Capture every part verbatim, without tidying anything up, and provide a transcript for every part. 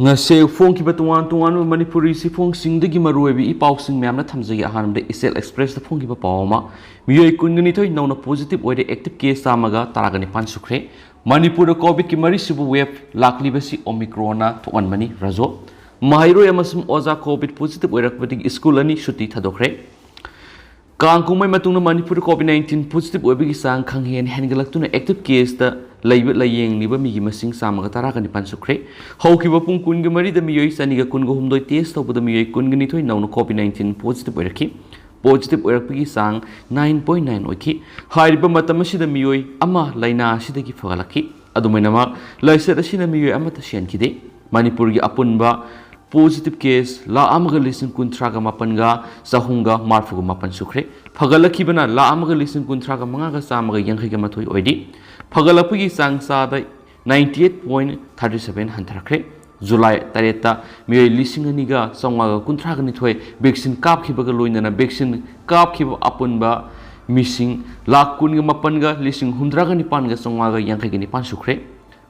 ꯉꯁꯤ ꯐꯣꯡꯈꯤꯕ ꯇꯣꯉꯥꯟ ꯇꯣꯉꯥꯟꯕ ꯃꯅꯤꯄꯨꯔꯤ ꯆꯦꯐꯣꯡꯁꯤꯡꯗꯒꯤ ꯃꯔꯨꯑꯣꯏꯕ ꯏ ꯄꯥꯎꯁꯤꯡ ꯃꯌꯥꯝꯅ ꯊꯝꯖꯒꯦ꯫ ꯑꯍꯥꯟꯕꯗ ꯏꯆꯦꯜ ꯑꯦꯛꯁꯄ꯭ꯔꯦꯁꯇ ꯐꯣꯡꯈꯤꯕ ꯄꯥꯎ ꯑꯃ, ꯃꯤꯑꯣꯏ ꯀꯨꯟꯒ ꯅꯤꯊꯣꯏ ꯅꯧꯅ ꯄꯣꯖꯤꯇꯤꯚ ꯑꯣꯏꯔꯦ, ꯑꯦꯛꯇꯤꯚ ꯀꯦꯁ ꯆꯥꯝꯃꯒ ꯇꯔꯥꯒ ꯅꯤꯄꯥꯟ ꯁꯨꯈ꯭ꯔꯦ꯫ ꯃꯅꯤꯄꯨꯔꯗ ꯀꯣꯚꯤꯗꯀꯤ ꯃꯔꯤꯁꯨꯕ ꯋꯦꯕ ꯂꯥꯛꯂꯤꯕꯁꯤ ꯑꯣꯃꯤꯀ꯭ꯔꯣꯟꯅ ꯊꯣꯛꯍꯟꯕꯅꯤ꯫ ꯔꯥꯖꯣ, ꯃꯍꯩꯔꯣꯏ ꯑꯃꯁꯨꯡ ꯑꯣꯖꯥ ꯀꯣꯚꯤꯗ ꯄꯣꯖꯤꯇꯤꯚ ꯑꯣꯏꯔꯛꯄꯗꯒꯤ ꯁ꯭ꯀꯨꯜ ꯑꯅꯤ ꯁꯨꯇꯤ ꯊꯥꯗꯣꯛꯈ꯭ꯔꯦ꯫ ꯀꯥꯡ ꯀꯨꯝꯍꯩ ꯃꯇꯨꯡꯗ ꯃꯅꯤꯄꯨꯔꯗ ꯀꯣꯚꯤꯗ ꯅꯥꯏꯟꯇꯤꯟ ꯄꯣꯖꯤꯇꯤꯚ ꯑꯣꯏꯕꯒꯤ ꯆꯥꯡ ꯈꯪꯍꯦꯟ ꯍꯦꯟꯒꯠꯂꯛꯇꯨꯅ ꯑꯦꯛꯇꯤꯚ ꯀꯦꯁꯇ ꯂꯩꯕ ꯂꯥꯏꯌꯦꯡꯂꯤꯕ ꯃꯤꯒꯤ ꯃꯁꯤꯡ ꯆꯥꯝꯃꯒ ꯇꯔꯥꯒ ꯅꯤꯄꯥꯟ ꯁꯨꯈ꯭ꯔꯦ꯫ ꯍꯧꯈꯤꯕ ꯄꯨꯡ ꯀꯨꯟꯒ ꯃꯔꯤꯗ ꯃꯤꯑꯣꯏ ꯆꯅꯤꯒ ꯀꯨꯟꯒ ꯍꯨꯝꯗꯣꯏ ꯇꯦꯁ ꯇꯧꯕꯗ ꯃꯤꯑꯣꯏ ꯀꯨꯟꯒ ꯅꯤꯊꯣꯏ ꯅꯧꯅ ꯀꯣꯚꯤꯗ ꯅꯥꯏꯟꯇꯤꯟ ꯄꯣꯖꯤꯇꯤꯚ ꯑꯣꯏꯔꯛꯈꯤ꯫ ꯄꯣꯖꯤꯇꯤꯚ ꯑꯣꯏꯔꯛꯄꯒꯤ ꯆꯥꯡ ꯅꯥꯏꯟ ꯄꯣꯏꯟ ꯅꯥꯏꯟ ꯑꯣꯏꯈꯤ꯫ ꯍꯥꯏꯔꯤꯕ ꯃꯇꯝ ꯑꯁꯤꯗ ꯃꯤꯑꯣꯏ ꯑꯃ ꯂꯥꯏꯅꯥ ꯑꯁꯤꯗꯒꯤ ꯐꯒꯠꯂꯛꯈꯤ꯫ ꯑꯗꯨꯃꯥꯏꯅꯃꯛ, ꯂꯥꯏꯆꯠ ꯑꯁꯤꯅ ꯃꯤꯑꯣꯏ ꯑꯃꯠꯇ ꯁꯤꯍꯟꯈꯤꯗꯦ꯫ ꯃꯅꯤꯄꯨꯔꯒꯤ ꯑꯄꯨꯟꯕ ꯄꯣꯖꯤꯇꯤꯚ ꯀꯦꯁ ꯂꯥꯈ ꯑꯃꯒ ꯂꯤꯁꯤꯡ ꯀꯨꯟꯊ꯭ꯔꯥꯒ ꯃꯥꯄꯟꯒ ꯆꯍꯨꯝꯒ ꯃꯔꯤꯐꯨꯒ ꯃꯥꯄꯟ ꯁꯨꯈ꯭ꯔꯦ꯫ ꯐꯒꯠꯂꯛꯈꯤꯕꯅ ꯂꯥꯈ ꯑꯃꯒ ꯂꯤꯁꯤꯡ ꯀꯨꯟꯊ꯭ꯔꯥꯒ ꯃꯉꯥꯒ ꯆꯥꯝꯃꯒ ꯌꯥꯡꯈꯩꯒ ꯃꯥꯊꯣꯏ ꯑꯣꯏꯔꯤ꯫ ꯐꯒꯠꯂꯛꯄꯒꯤ ꯆꯥꯡ ꯆꯥꯗ ninety eight point thirty seven ꯍꯟꯊꯔꯛꯈ꯭ꯔꯦ꯫ ꯖꯨꯂꯥꯏ ꯇꯔꯦꯠꯇ ꯃꯤꯑꯣꯏ ꯂꯤꯁꯤꯡ ꯑꯅꯤꯒ ꯆꯥꯝꯃꯉꯥꯒ ꯀꯨꯟꯊ꯭ꯔꯥꯒ ꯅꯤꯊꯣꯏ ꯚꯦꯛꯁꯤꯟ ꯀꯥꯞꯈꯤꯕꯒ ꯂꯣꯏꯅꯅ ꯚꯦꯛꯁꯤꯟ ꯀꯥꯞꯈꯤꯕ ꯑꯄꯨꯟꯕ ꯃꯤꯁꯤꯡ ꯂꯥꯈ ꯀꯨꯟꯒ ꯃꯥꯄꯟꯒ ꯂꯤꯁꯤꯡ ꯍꯨꯝꯗ꯭ꯔꯥꯒ ꯅꯤꯄꯥꯟꯒ ꯆꯥꯝꯃꯉꯥꯒ ꯌꯥꯡꯈꯩꯒ ꯅꯤꯄꯥꯟ ꯁꯨꯈ꯭ꯔꯦ꯫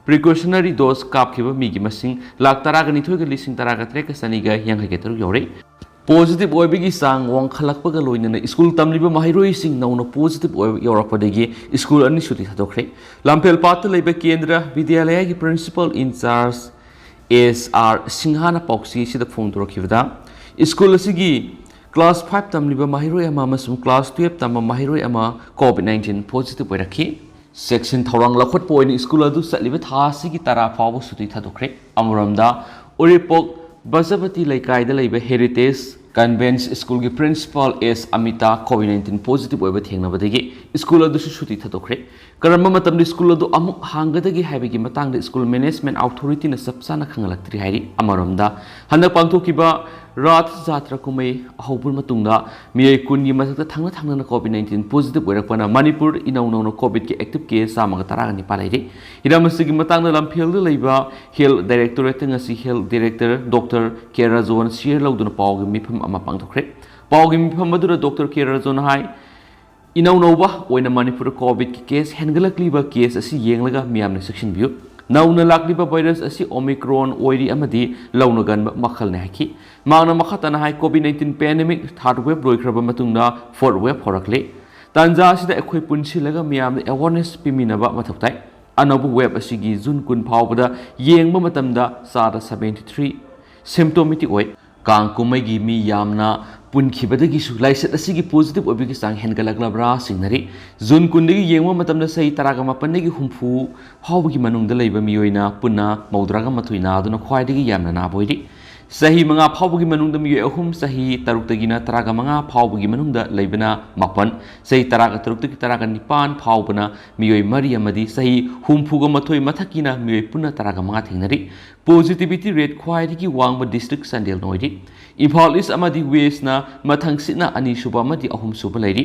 ꯄ꯭ꯔꯤꯀꯣꯁꯅꯔꯤ ꯗꯣꯁ ꯀꯥꯞꯈꯤꯕ ꯃꯤꯒꯤ ꯃꯁꯤꯡ ꯂꯥꯈ ꯇꯔꯥꯒ ꯅꯤꯊꯣꯏꯒ ꯂꯤꯁꯤꯡ ꯇꯔꯥꯒ ꯇꯔꯦꯠꯀ ꯆꯅꯤꯒ ꯌꯥꯡꯈꯩꯒ ꯇꯔꯨꯛ ꯌꯧꯔꯦ꯫ ꯄꯣꯖꯤꯇꯤꯚ ꯑꯣꯏꯕꯒꯤ ꯆꯥꯡ ꯋꯥꯡꯈꯠꯂꯛꯄꯒ ꯂꯣꯏꯅꯅ ꯁ꯭ꯀꯨꯜ ꯇꯝꯂꯤꯕ ꯃꯍꯩꯔꯣꯏꯁꯤꯡ ꯅꯧꯅ ꯄꯣꯖꯤꯇꯤꯚ ꯑꯣꯏꯕ ꯌꯧꯔꯛꯄꯗꯒꯤ ꯁ꯭ꯀꯨꯜ ꯑꯅꯤ ꯁꯨꯇꯤ ꯊꯥꯗꯣꯛꯈ꯭ꯔꯦ꯫ ꯂꯝꯐꯦꯜꯄꯥꯠꯇ ꯂꯩꯕ ꯀꯦꯟꯗ꯭ꯔ ꯕꯤꯗ꯭ꯌꯥꯂꯌꯒꯤ ꯄ꯭ꯔꯤꯟꯁꯤꯄꯥꯜ ꯏꯟꯆꯥꯔꯖ ꯑꯦꯁ ꯑꯥꯔ ꯁꯤꯡꯍꯥꯅ ꯄꯥꯎꯆꯦ ꯑꯁꯤꯗ ꯐꯣꯡꯗꯣꯔꯛꯈꯤꯕꯗ, ꯁ꯭ꯀꯨꯜ ꯑꯁꯤꯒꯤ ꯀ꯭ꯂꯥꯁ ꯐꯥꯏꯚ ꯇꯝꯂꯤꯕ ꯃꯍꯩꯔꯣꯏ ꯑꯃ ꯑꯃꯁꯨꯡ ꯀ꯭ꯂꯥꯁ ꯇꯨꯌꯦꯜꯞ ꯇꯝꯕ ꯃꯍꯩꯔꯣꯏ ꯑꯃ ꯀꯣꯚꯤꯗ ꯅꯥꯏꯟꯇꯤꯟ ꯄꯣꯖꯤꯇꯤꯚ ꯑꯣꯏꯔꯛꯈꯤ꯫ ꯆꯦꯛꯁꯤꯟ ꯊꯧꯔꯥꯡ ꯂꯧꯈꯠꯄ ꯑꯣꯏꯅ ꯁ꯭ꯀꯨꯜ ꯑꯗꯨ ꯆꯠꯂꯤꯕ ꯊꯥ ꯑꯁꯤꯒꯤ ꯇꯔꯥ ꯐꯥꯎꯕ ꯁꯨꯇꯤ ꯊꯥꯗꯣꯛꯈ꯭ꯔꯦ꯫ ꯑꯃꯔꯣꯝꯗ, ꯎꯔꯤꯄꯣꯛ ꯕꯖꯄꯇꯤ ꯂꯩꯀꯥꯏꯗ ꯂꯩꯕ ꯍꯦꯔꯤꯇꯦꯖ ꯀꯟꯚꯦꯟꯁ ꯁ꯭ꯀꯨꯜꯒꯤ ꯄ꯭ꯔꯤꯟꯁꯤꯄꯥꯜ ꯑꯦꯁ ꯑꯃꯤꯇꯥ ꯀꯣꯚꯤꯗ ꯅꯥꯏꯟꯇꯤꯟ ꯄꯣꯖꯤꯇꯤꯚ ꯑꯣꯏꯕ ꯊꯦꯡꯅꯕꯗꯒꯤ ꯁ꯭ꯀꯨꯜ ꯑꯗꯨꯁꯨ ꯁꯨꯇꯤ ꯊꯥꯗꯣꯛꯈ꯭ꯔꯦ꯫ ꯀꯔꯝꯕ ꯃꯇꯝꯗ ꯁ꯭ꯀꯨꯜ ꯑꯗꯨ ꯑꯃꯨꯛ ꯍꯥꯡꯒꯗꯒꯦ ꯍꯥꯏꯕꯒꯤ ꯃꯇꯥꯡꯗ ꯁ꯭ꯀꯨꯜ ꯃꯦꯅꯦꯖꯃꯦꯟꯠ ꯑꯣꯊꯣꯔꯤꯇꯤꯅ ꯆꯞ ꯆꯥꯅ ꯈꯪꯍꯜꯂꯛꯇ꯭ꯔꯤ ꯍꯥꯏꯔꯤ꯫ ꯑꯃꯔꯣꯝꯗ, ꯍꯟꯗꯛ ꯄꯥꯡꯊꯣꯛꯈꯤꯕ ꯔꯥꯊ ꯖꯥꯇ꯭ꯔꯥ ꯀꯨꯝꯍꯩ ꯍꯧꯕ ꯃꯇꯨꯡꯗ ꯃꯤꯑꯣꯏ ꯀꯨꯟꯒꯤ ꯃꯊꯛꯇ ꯊꯪꯅ ꯊꯪꯅꯅ ꯀꯣꯚꯤꯗ ꯅꯥꯏꯟꯇꯤꯟ ꯄꯣꯖꯤꯇꯤꯚ ꯑꯣꯏꯔꯛꯄꯅ ꯃꯅꯤꯄꯨꯔ ꯏꯅꯧ ꯅꯧꯅ ꯀꯣꯚꯤꯗꯀꯤ ꯑꯦꯛꯇꯤꯚ ꯀꯦꯁ ꯆꯥꯝꯃꯒ ꯇꯔꯥꯒ ꯅꯤꯄꯥꯟ ꯂꯩꯔꯤ꯫ ꯍꯤꯔꯝ ꯑꯁꯤꯒꯤ ꯃꯇꯥꯡꯗ ꯂꯝꯐꯦꯜꯗ ꯂꯩꯕ ꯍꯦꯜꯊ ꯗꯥꯏꯔꯦꯛꯇꯣꯔꯦꯠꯇ ꯉꯁꯤ ꯍꯦꯜꯊ ꯗꯥꯏꯔꯦꯛꯇꯔ ꯗꯣꯛꯇꯔ ꯀꯦ ꯔꯥꯖꯣꯟ ꯁꯤꯌꯔ ꯂꯧꯗꯨꯅ ꯄꯥꯎꯒꯤ ꯃꯤꯐꯝ ꯑꯃ ꯄꯥꯡꯊꯣꯛꯈ꯭ꯔꯦ꯫ ꯄꯥꯎꯒꯤ ꯃꯤꯐꯝ ꯑꯗꯨꯗ ꯗꯣꯛꯇꯔ ꯀꯦ ꯔꯥꯖꯣꯟ ꯍꯥꯏ, ꯏꯅꯧ ꯅꯧꯕ ꯑꯣꯏꯅ ꯃꯅꯤꯄꯨꯔꯗ ꯀꯣꯚꯤꯗꯀꯤ ꯀꯦꯁ ꯍꯦꯟꯒꯠꯂꯛꯂꯤꯕ ꯀꯦꯁ ꯑꯁꯤ ꯌꯦꯡꯂꯒ ꯃꯤꯌꯥꯝꯅ ꯆꯦꯛꯁꯤꯟꯕꯤꯌꯨ꯫ ꯅꯧꯅ ꯂꯥꯛꯂꯤꯕ ꯚꯥꯏꯔꯁ ꯑꯁꯤ Omicron ꯑꯣꯏꯔꯤ ꯑꯃꯗꯤ ꯂꯧꯅꯒꯟꯕ ꯃꯈꯜꯅꯤ ꯍꯥꯏꯈꯤ꯫ ꯃꯍꯥꯛꯅ ꯃꯈꯥ ꯇꯥꯅ ꯍꯥꯏ, COVID nineteen pandemic third wave ꯂꯣꯏꯈ꯭ꯔꯕ ꯃꯇꯨꯡꯗ fourth wave ꯍꯧꯔꯛꯂꯦ꯫ ꯇꯥꯟꯖꯥ ꯑꯁꯤꯗ ꯑꯩꯈꯣꯏ ꯄꯨꯟꯁꯤꯜꯂꯒ ꯃꯤꯌꯥꯝꯗ awareness ꯄꯤꯃꯤꯟꯅꯕ ꯃꯊꯧ ꯇꯥꯏ꯫ ꯑꯅꯧꯕ wave ꯑꯁꯤꯒꯤ June ꯀꯨꯟ ꯐꯥꯎꯕꯗ ꯌꯦꯡꯕ ꯃꯇꯝꯗ ꯆꯥꯗ seventy three symptomatic ꯑꯣꯏ꯫ ꯀꯥꯡ ꯀꯨꯝꯍꯩꯒꯤ ꯃꯤ ꯌꯥꯝꯅ ꯄꯨꯟꯈꯤꯕꯗꯒꯤꯁꯨ ꯂꯥꯏꯆꯠ ꯑꯁꯤꯒꯤ positive ꯑꯣꯏꯕꯒꯤ ꯆꯥꯡ ꯍꯦꯟꯒꯠꯂꯛꯂꯕ꯭ꯔꯥ ꯆꯤꯡꯅꯔꯤ꯫ June ꯀꯨꯟꯗꯒꯤ ꯌꯦꯡꯕ ꯃꯇꯝꯗ ꯆꯍꯤ ꯇꯔꯥꯒ ꯃꯥꯄꯟꯗꯒꯤ ꯍꯨꯝꯐꯨ ꯐꯥꯎꯕꯒꯤ ꯃꯅꯨꯡꯗ ꯂꯩꯕ ꯃꯤꯑꯣꯏꯅ ꯄꯨꯟꯅ ꯃꯧꯗ꯭ꯔꯥꯒ ꯃꯥꯊꯣꯏ ꯅꯥꯗꯨꯅ ꯈ꯭ꯋꯥꯏꯗꯒꯤ ꯌꯥꯝꯅ ꯅꯥꯕ ꯑꯣꯏꯔꯤ꯫ ꯆꯍꯤ ꯃꯉꯥ ꯐꯥꯎꯕꯒꯤ ꯃꯅꯨꯡꯗ ꯃꯤꯑꯣꯏ ꯑꯍꯨꯝ, ꯆꯍꯤ ꯇꯔꯨꯛꯇꯒꯤꯅ ꯇꯔꯥꯒ ꯃꯉꯥ ꯐꯥꯎꯕꯒꯤ ꯃꯅꯨꯡꯗ ꯂꯩꯕꯅ ꯃꯥꯄꯟ, ꯆꯍꯤ ꯇꯔꯥꯒ ꯇꯔꯨꯛꯇꯒꯤ ꯇꯔꯥꯒ ꯅꯤꯄꯥꯟ ꯐꯥꯎꯕꯅ ꯃꯤꯑꯣꯏ ꯃꯔꯤ ꯑꯃꯗꯤ ꯆꯍꯤ ꯍꯨꯝꯐꯨꯒ ꯃꯥꯊꯣꯏ ꯃꯊꯛꯀꯤꯅ ꯃꯤꯑꯣꯏ ꯄꯨꯟꯅ ꯇꯔꯥꯒ ꯃꯉꯥ ꯊꯦꯡꯅꯔꯤ꯫ Positivity rate ꯈ꯭ꯋꯥꯏꯗꯒꯤ ꯋꯥꯡꯕ district ꯆꯥꯟꯗꯦꯜꯅ ꯑꯣꯏꯔꯤ꯫ ꯏꯝꯐꯥꯜ East ꯑꯃꯗꯤ Westꯅ ꯃꯊꯪꯁꯤꯠꯅ ꯑꯅꯤꯁꯨꯕ ꯑꯃꯗꯤ ꯑꯍꯨꯝꯁꯨꯕ ꯂꯩꯔꯤ꯫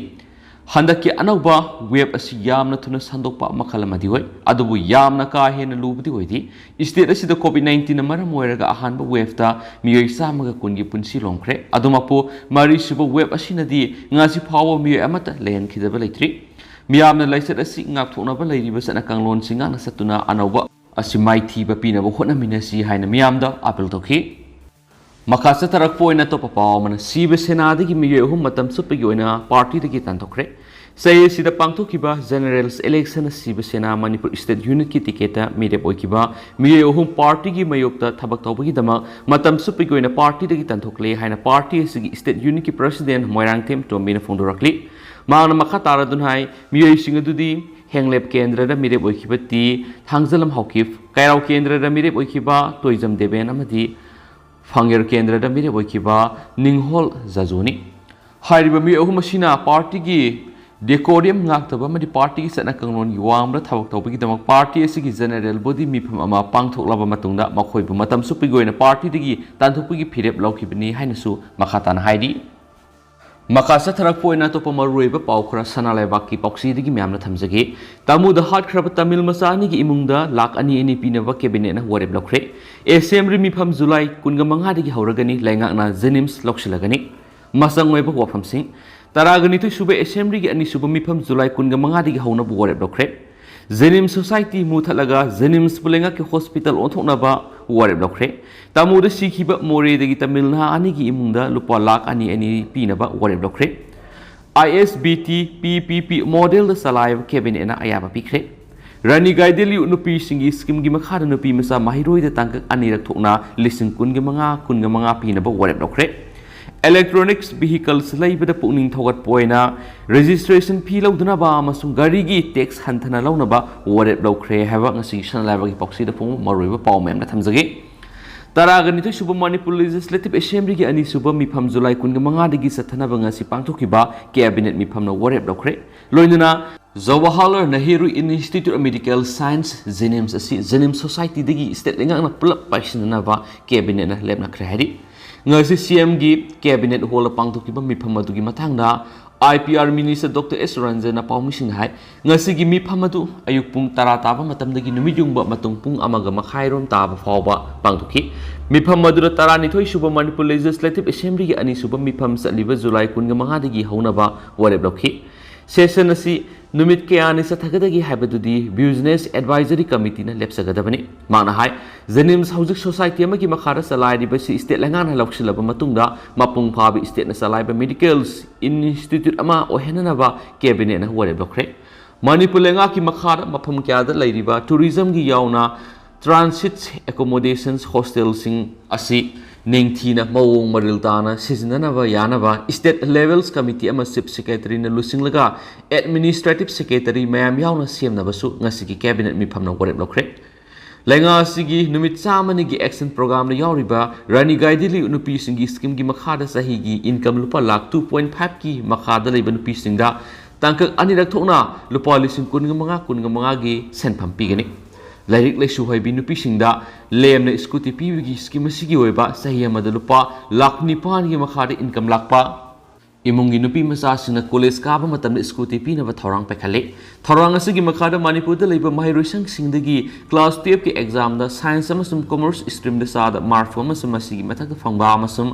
ꯍꯟꯗꯛꯀꯤ ꯑꯅꯧꯕ wave ꯑꯁꯤ ꯌꯥꯝꯅ ꯊꯨꯅ ꯁꯟꯗꯣꯛꯄ ꯃꯈꯜ ꯑꯃꯗꯤ ꯑꯣꯏ, ꯑꯗꯨꯕꯨ ꯌꯥꯝꯅ ꯀꯥ ꯍꯦꯟꯅ ꯂꯨꯕꯗꯤ ꯑꯣꯏꯗꯦ꯫ State ꯑꯁꯤꯗ COVID nineteenꯅ ꯃꯔꯝ ꯑꯣꯏꯔꯒ ꯑꯍꯥꯟꯕ waveꯇ ꯃꯤꯑꯣꯏ ꯆꯥꯝꯃꯒ ꯀꯨꯟꯒꯤ ꯄꯨꯟꯁꯤ ꯂꯣꯝꯈ꯭ꯔꯦ꯫ ꯑꯗꯨꯃꯛꯄꯨ, ꯃꯔꯤꯁꯨꯕ wave ꯑꯁꯤꯅꯗꯤ ꯉꯁꯤ ꯐꯥꯎꯕ ꯃꯤꯑꯣꯏ ꯑꯃꯠꯇ ꯂꯩꯍꯟꯈꯤꯗꯕ ꯂꯩꯇ꯭ꯔꯤ꯫ ꯃꯤꯌꯥꯝꯅ ꯂꯥꯏꯆꯠ ꯑꯁꯤ ꯉꯥꯛꯊꯣꯛꯅꯕ ꯂꯩꯔꯤꯕ ꯆꯠꯅ ꯀꯥꯡꯂꯣꯟꯁꯤꯡ ꯉꯥꯛꯅ ꯆꯠꯇꯨꯅ ꯑꯅꯧꯕ ꯑꯁꯤ ꯃꯥꯏꯊꯤꯕ ꯄꯤꯅꯕ ꯍꯣꯠꯅꯃꯤꯟꯅꯁꯤ ꯍꯥꯏꯅ ꯃꯤꯌꯥꯝꯗ appeal ꯇꯧꯈꯤ꯫ ꯃꯈꯥ ꯆꯠꯊꯔꯛꯄ ꯑꯣꯏꯅ ꯑꯇꯣꯞꯄ ꯄꯥꯎ ꯑꯃꯅ, ꯁꯤꯕ ꯁꯦꯅꯥꯗꯒꯤ ꯃꯤꯑꯣꯏ ꯑꯍꯨꯝ ꯃꯇꯝ ꯆꯨꯞꯄꯒꯤ ꯑꯣꯏꯅ partyꯗꯒꯤ ꯇꯥꯟꯊꯣꯛꯈ꯭ꯔꯦ꯫ ꯆꯍꯤ ꯑꯁꯤꯗ ꯄꯥꯡꯊꯣꯛꯈꯤꯕ general election ꯁꯤꯕ ꯁꯦꯅꯥ ꯃꯅꯤꯄꯨꯔ state unitꯀꯤ ticketꯇ ꯃꯤꯔꯦꯞ ꯑꯣꯏꯈꯤꯕ ꯃꯤꯑꯣꯏ ꯑꯍꯨꯝ partyꯒꯤ ꯃꯥꯌꯣꯛꯇ ꯊꯕꯛ ꯇꯧꯕꯒꯤꯗꯃꯛ ꯃꯇꯝ ꯆꯨꯞꯄꯒꯤ ꯑꯣꯏꯅ partyꯗꯒꯤ ꯇꯥꯟꯊꯣꯛꯂꯦ ꯍꯥꯏꯅ party ꯑꯁꯤꯒꯤ state unitꯀꯤ president ꯃꯣꯏꯔꯥꯡꯊꯦꯝ ꯇꯣꯝꯕꯤꯅ ꯐꯣꯡꯗꯣꯔꯛꯂꯤ꯫ ꯃꯍꯥꯛꯅ ꯃꯈꯥ ꯇꯥꯔꯗꯨꯅ ꯍꯥꯏ, ꯃꯤꯑꯣꯏꯁꯤꯡ ꯑꯗꯨꯗꯤ ꯍꯦꯡꯂꯦꯞ ꯀꯦꯟꯗ꯭ꯔꯗ ꯃꯤꯔꯦꯞ ꯑꯣꯏꯈꯤꯕ ꯇꯤ ꯊꯥꯡꯖꯂꯝ ꯍꯥꯎꯀꯤꯞ, ꯀꯩꯔꯥꯎ ꯀꯦꯟꯗ꯭ꯔꯗ ꯃꯤꯔꯦꯞ ꯑꯣꯏꯈꯤꯕ ꯇꯣꯏꯖꯝ ꯗꯦꯕꯦꯟ ꯑꯃꯗꯤ ꯐꯪꯉꯦꯔ ꯀꯦꯟꯗ꯭ꯔꯗ ꯃꯤꯔꯦꯞ ꯑꯣꯏꯈꯤꯕ ꯅꯤꯡꯍꯣꯜ ꯖꯥꯖꯨꯅꯤ꯫ ꯍꯥꯏꯔꯤꯕ ꯃꯤꯑꯣꯏ ꯑꯍꯨꯝ ꯑꯁꯤꯅ partyꯒꯤ decorum ꯉꯥꯛꯇꯕ ꯑꯃꯗꯤ partyꯒꯤ ꯆꯠꯅ ꯀꯥꯡꯂꯣꯟꯒꯤ ꯋꯥꯡꯃꯗ ꯊꯕꯛ ꯇꯧꯕꯒꯤꯗꯃꯛ party ꯑꯁꯤꯒꯤ general body ꯃꯤꯐꯝ ꯑꯃ ꯄꯥꯡꯊꯣꯛꯂꯕ ꯃꯇꯨꯡꯗ ꯃꯈꯣꯏꯕꯨ ꯃꯇꯝ ꯆꯨꯞꯄꯒꯤ ꯑꯣꯏꯅ partyꯗꯒꯤ ꯇꯥꯟꯊꯣꯛꯄꯒꯤ ꯐꯤꯔꯦꯞ ꯂꯧꯈꯤꯕꯅꯤ ꯍꯥꯏꯅꯁꯨ ꯃꯈꯥ ꯇꯥꯅ ꯍꯥꯏꯔꯤ꯫ ꯃꯈꯥ ꯆꯠꯊꯔꯛꯄ ꯑꯣꯏꯅ ꯑꯇꯣꯞꯄ ꯃꯔꯨꯑꯣꯏꯕ ꯄꯥꯎ ꯈꯔ ꯁꯅꯥ ꯂꯩꯕꯥꯛꯀꯤ ꯄꯥꯎꯆꯦꯗꯒꯤ ꯃꯌꯥꯝꯅ ꯊꯝꯖꯒꯦ꯫ ꯇꯥꯃꯨꯗ ꯍꯥꯠꯈ꯭ꯔꯕ ꯇꯥꯃꯤꯜ ꯃꯆꯥ ꯑꯅꯤꯒꯤ ꯏꯃꯨꯡꯗ ꯂꯥꯈ ꯑꯅꯤ ꯑꯅꯤ ꯄꯤꯅꯕ cabinetꯅ ꯋꯥꯔꯦꯞ ꯂꯧꯈ꯭ꯔꯦ꯫ Assembly ꯃꯤꯐꯝ July ꯀꯨꯟꯒ ꯃꯉꯥꯗꯒꯤ ꯍꯧꯔꯒꯅꯤ꯫ ꯂꯩꯉꯥꯛꯅ JNIMS ꯂꯧꯁꯤꯜꯂꯒꯅꯤ꯫ ꯃꯆꯪ ꯑꯣꯏꯕ ꯋꯥꯐꯝꯁꯤꯡ: ꯇꯔꯥꯒ ꯅꯤꯊꯣꯏ ꯁꯨꯕ Assemblyꯒꯤ ꯑꯅꯤꯁꯨꯕ ꯃꯤꯐꯝ July ꯀꯨꯟꯒ ꯃꯉꯥꯗꯒꯤ ꯍꯧꯅꯕ ꯋꯥꯔꯦꯞ ꯂꯧꯈ꯭ꯔꯦ꯫ ꯖꯦꯅꯤꯝꯁ ꯁꯣꯁꯥꯏꯇꯤ ꯃꯨꯊꯠꯂꯒ ꯖꯦꯅꯤꯝꯁꯄꯨ ꯂꯩꯉꯥꯛꯀꯤ ꯍꯣꯁꯄꯤꯇꯥꯜ ꯑꯣꯟꯊꯣꯛꯅꯕ ꯋꯥꯔꯦꯞ ꯂꯧꯈ꯭ꯔꯦ꯫ ꯇꯥꯃꯨꯗ ꯁꯤꯈꯤꯕ ꯃꯣꯔꯦꯗꯒꯤ ꯇꯥꯃꯤꯜ ꯅꯍꯥ ꯑꯅꯤꯒꯤ ꯏꯃꯨꯡꯗ ꯂꯨꯄꯥ ꯂꯥꯈ ꯑꯅꯤ ꯑꯅꯤ ꯄꯤꯅꯕ ꯋꯥꯔꯦꯞ ꯂꯧꯈ꯭ꯔꯦ꯫ ꯑꯥꯏ ꯑꯦꯁ ꯕꯤ ꯇꯤ ꯄꯤ ꯄꯤ ꯄꯤ ꯃꯣꯗꯦꯜꯗ ꯆꯂꯥꯏꯕ ꯀꯦꯕꯤꯅꯦꯠꯅ ꯑꯌꯥꯕ ꯄꯤꯈ꯭ꯔꯦ꯫ ꯔꯥꯅꯤ ꯒꯥꯏꯗꯤꯟꯂꯤꯌꯨ ꯅꯨꯄꯤꯁꯤꯡꯒꯤ ꯁ꯭ꯀꯤꯝꯒꯤ ꯃꯈꯥꯗ ꯅꯨꯄꯤ ꯃꯆꯥ ꯃꯍꯩꯔꯣꯏꯗ ꯇꯥꯡꯀꯛ ꯑꯅꯤꯔꯛ ꯊꯣꯛꯅ ꯂꯤꯁꯤꯡ ꯀꯨꯟꯒ ꯃꯉꯥ, ꯀꯨꯟꯒ ꯃꯉꯥ ꯄꯤꯅꯕ ꯋꯥꯔꯦꯞ ꯂꯧꯈ꯭ꯔꯦ꯫ ꯏꯂꯦꯛꯇ꯭ꯔꯣꯅꯤꯛꯁ ꯚꯤꯍꯤꯀꯜꯁ ꯂꯩꯕꯗ ꯄꯨꯛꯅꯤꯡ ꯊꯧꯒꯠꯄ ꯑꯣꯏꯅ ꯔꯦꯖꯤꯁꯇ꯭ꯔꯦꯁꯟ ꯐꯤ ꯂꯧꯗꯅꯕ ꯑꯃꯁꯨꯡ ꯒꯥꯔꯤꯒꯤ ꯇꯦꯛꯁ ꯍꯟꯊꯅ ꯂꯧꯅꯕ ꯋꯥꯔꯦꯞ ꯂꯧꯈ꯭ꯔꯦ ꯍꯥꯏꯕ ꯉꯁꯤꯒꯤ ꯁꯅꯥ ꯂꯥꯏꯕꯒꯤ ꯄꯥꯎꯆꯦꯗ ꯐꯣꯡꯕ ꯃꯔꯨꯑꯣꯏꯕ ꯄꯥꯎ ꯃꯌꯥꯝꯅ ꯊꯝꯖꯒꯦ꯫ ꯇꯔꯥꯒ ꯅꯤꯊꯣꯏ ꯁꯨꯕ ꯃꯅꯤꯄꯨꯔ ꯂꯦꯖꯤꯁꯂꯦꯇꯤꯚ ꯑꯦꯁꯦꯝꯕ꯭ꯂꯤꯒꯤ ꯑꯅꯤꯁꯨꯕ ꯃꯤꯐꯝ ꯖꯨꯂꯥꯏ ꯀꯨꯟꯒ ꯃꯉꯥꯗꯒꯤ ꯆꯠꯊꯅꯕ ꯉꯁꯤ ꯄꯥꯡꯊꯣꯛꯈꯤꯕ ꯀꯦꯕꯤꯅꯦꯠ ꯃꯤꯐꯝꯅ ꯋꯥꯔꯦꯞ ꯂꯧꯈ꯭ꯔꯦ꯫ ꯂꯣꯏꯅꯅ Jawaharlal Nehru institute of medical science, JNIMS ꯑꯁꯤ ꯖꯦꯅꯤꯝꯁ ꯁꯣꯁꯥꯏꯇꯤꯗꯒꯤ ꯁ꯭ꯇꯦꯠ ꯂꯩꯉꯥꯛꯅ ꯄꯨꯂꯞ ꯄꯥꯏꯁꯤꯟꯅꯅꯕ ꯀꯦꯕꯤꯅꯦꯠꯅ ꯂꯦꯞꯅꯈ꯭ꯔꯦ ꯍꯥꯏꯔꯤ꯫ ꯉꯁꯤ ꯁꯤ ꯑꯦꯝꯒꯤ ꯀꯦꯕꯤꯅꯦꯠ ꯍꯣꯜꯗ ꯄꯥꯡꯊꯣꯛꯈꯤꯕ ꯃꯤꯐꯝ ꯑꯗꯨꯒꯤ ꯃꯇꯥꯡꯗ I P R minister doctor S ꯔꯟꯖꯟꯅ ꯄꯥꯎꯃꯤꯁꯤꯡꯗ ꯍꯥꯏ, ꯉꯁꯤꯒꯤ ꯃꯤꯐꯝ ꯑꯗꯨ ꯑꯌꯨꯛ ꯄꯨꯡ ꯇꯔꯥ ꯇꯥꯕ ꯃꯇꯝꯗꯒꯤ ꯅꯨꯃꯤꯠ ꯌꯨꯡꯕ ꯃꯇꯨꯡ ꯄꯨꯡ ꯑꯃꯒ ꯃꯈꯥꯏꯔꯣꯝ ꯇꯥꯕ ꯐꯥꯎꯕ ꯄꯥꯡꯊꯣꯛꯈꯤ꯫ ꯃꯤꯐꯝ ꯑꯗꯨꯗ ꯇꯔꯥꯅꯤꯊꯣꯏ ꯁꯨꯕ ꯃꯅꯤꯄꯨꯔ ꯂꯦꯖꯤꯁꯂꯦꯇꯤꯚ ꯑꯦꯁꯦꯝꯕ꯭ꯂꯤꯒꯤ ꯑꯅꯤꯁꯨꯕ ꯃꯤꯐꯝ ꯆꯠꯂꯤꯕ ꯖꯨꯂꯥꯏ ꯀꯨꯟꯒ ꯃꯉꯥꯗꯒꯤ ꯍꯧꯅꯕ ꯋꯥꯔꯦꯞ ꯂꯧꯈꯤ꯫ ꯁꯦꯁꯟ ꯑꯁꯤ ꯅꯨꯃꯤꯠ ꯀꯌꯥꯅꯤ ꯆꯠꯊꯒꯗꯒꯦ ꯍꯥꯏꯕꯗꯨꯗꯤ ꯕꯤꯖꯤꯅꯦꯁ ꯑꯦꯗꯚꯥꯏꯖꯔꯤ ꯀꯃꯤꯇꯤꯅ ꯂꯦꯞꯆꯒꯗꯕꯅꯤ꯫ ꯃꯍꯥꯛꯅ ꯍꯥꯏ, ꯖꯦꯅꯤꯝꯁ ꯍꯧꯖꯤꯛ ꯁꯣꯁꯥꯏꯇꯤ ꯑꯃꯒꯤ ꯃꯈꯥꯗ ꯆꯂꯥꯏꯔꯤꯕꯁꯤ ꯁ꯭ꯇꯦꯠ ꯂꯩꯉꯥꯛꯅ ꯂꯧꯁꯤꯜꯂꯕ ꯃꯇꯨꯡꯗ ꯃꯄꯨꯡ ꯐꯥꯕ ꯁ꯭ꯇꯦꯠꯅ ꯆꯂꯥꯏꯕ ꯃꯦꯗꯤꯀꯦꯜ ꯏꯟꯁꯇꯤꯇ꯭ꯌꯨꯠ ꯑꯃ ꯑꯣꯏꯍꯟꯅꯅꯕ ꯀꯦꯕꯤꯅꯦꯠꯅ ꯋꯥꯔꯦꯞ ꯂꯧꯈ꯭ꯔꯦ꯫ ꯃꯅꯤꯄꯨꯔ ꯂꯩꯉꯥꯛꯀꯤ ꯃꯈꯥꯗ ꯃꯐꯝ ꯀꯌꯥꯗ ꯂꯩꯔꯤꯕ ꯇꯨꯔꯤꯖꯝꯒꯤ ꯌꯥꯎꯅ ꯇ꯭ꯔꯥꯟꯁꯤꯠ ꯑꯦꯀꯣꯃꯣꯗꯦꯁꯟꯁ ꯍꯣꯁꯇꯦꯜꯁꯤꯡ ꯑꯁꯤ ꯅꯤꯡꯊꯤꯅ ꯃꯑꯣꯡ ꯃꯔꯤꯜ ꯇꯥꯅ ꯁꯤꯖꯤꯟꯅꯅꯕ ꯌꯥꯅꯕ ꯁ꯭ꯇꯦꯠ ꯂꯦꯚꯦꯜꯁ ꯀꯃꯤꯇꯤ ꯑꯃ ꯆꯤꯐ ꯁꯦꯀ꯭ꯔꯦꯇꯔꯤꯅ ꯂꯨꯆꯤꯡꯂꯒ ꯑꯦꯗꯃꯤꯅꯤꯁꯇ꯭ꯔꯦꯇꯤꯚ ꯁꯦꯀ꯭ꯔꯦꯇꯔꯤ ꯃꯌꯥꯝ ꯌꯥꯎꯅ ꯁꯦꯝꯅꯕꯁꯨ ꯉꯁꯤꯒꯤ ꯀꯦꯕꯤꯅꯦꯠ ꯃꯤꯐꯝꯅ ꯋꯥꯔꯦꯞ ꯂꯧꯈ꯭ꯔꯦ꯫ ꯂꯩꯉꯥꯛ ꯑꯁꯤꯒꯤ ꯅꯨꯃꯤꯠ ꯆꯥꯝꯃꯅꯤꯒꯤ ꯑꯦꯛꯁꯟ ꯄ꯭ꯔꯣꯒ꯭ꯔꯥꯝꯗ ꯌꯥꯎꯔꯤꯕ ꯔꯥꯅꯤ ꯒꯥꯏꯗꯤꯟꯂꯤꯌꯨ ꯅꯨꯄꯤꯁꯤꯡꯒꯤ ꯁ꯭ꯀꯤꯝꯒꯤ ꯃꯈꯥꯗ ꯆꯍꯤꯒꯤ ꯏꯟꯀꯝ ꯂꯨꯄꯥ ꯂꯥꯈ ꯇꯨ ꯄꯣꯏꯟ ꯐꯥꯏꯚꯀꯤ ꯃꯈꯥꯗ ꯂꯩꯕ ꯅꯨꯄꯤꯁꯤꯡꯗ ꯇꯥꯡꯀꯛ ꯑꯅꯤꯔꯛ ꯊꯣꯛꯅ ꯂꯨꯄꯥ ꯂꯤꯁꯤꯡ ꯀꯨꯟꯒ ꯃꯉꯥ, ꯀꯨꯟꯒ ꯃꯉꯥꯒꯤ ꯁꯦꯟꯐꯝ ꯄꯤꯒꯅꯤ꯫ ꯂꯥꯏꯔꯤꯛ ꯂꯥꯏꯁꯨ ꯍꯩꯕꯤ ꯅꯨꯄꯤꯁꯤꯡꯗ ꯂꯦꯝꯅ ꯁ꯭ꯀꯨꯇꯤ ꯄꯤꯕꯒꯤ ꯁ꯭ꯀꯤꯝ ꯑꯁꯤꯒꯤ ꯑꯣꯏꯕ ꯆꯍꯤ ꯑꯃꯗ ꯂꯨꯄꯥ ꯂꯥꯈ ꯅꯤꯄꯥꯟꯒꯤ ꯃꯈꯥꯗ ꯏꯟꯀꯝ ꯂꯥꯛꯄ ꯏꯃꯨꯡꯒꯤ ꯅꯨꯄꯤ ꯃꯆꯥꯁꯤꯡꯅ ꯀꯣꯂꯦꯖ ꯀꯥꯕ ꯃꯇꯝꯗ ꯁ꯭ꯀꯨꯇꯤ ꯄꯤꯅꯕ ꯊꯧꯔꯥꯡ ꯄꯥꯏꯈꯠꯂꯤ꯫ ꯊꯧꯔꯥꯡ ꯑꯁꯤꯒꯤ ꯃꯈꯥꯗ ꯃꯅꯤꯄꯨꯔꯗ ꯂꯩꯕ ꯃꯍꯩꯔꯣꯏꯁꯪꯁꯤꯡꯗꯒꯤ ꯀ꯭ꯂꯥꯁ ꯇꯨꯌꯦꯜꯐꯀꯤ ꯑꯦꯛꯖꯥꯝꯗ ꯁꯥꯏꯟꯁ ꯑꯃꯁꯨꯡ ꯀꯣꯃꯔꯁ ꯁ꯭ꯇ꯭ꯔꯤꯝꯗ ꯆꯥꯗ ꯃꯔꯤꯐꯨ ꯑꯃꯁꯨꯡ ꯃꯁꯤꯒꯤ ꯃꯊꯛꯇ ꯐꯪꯕ ꯑꯃꯁꯨꯡ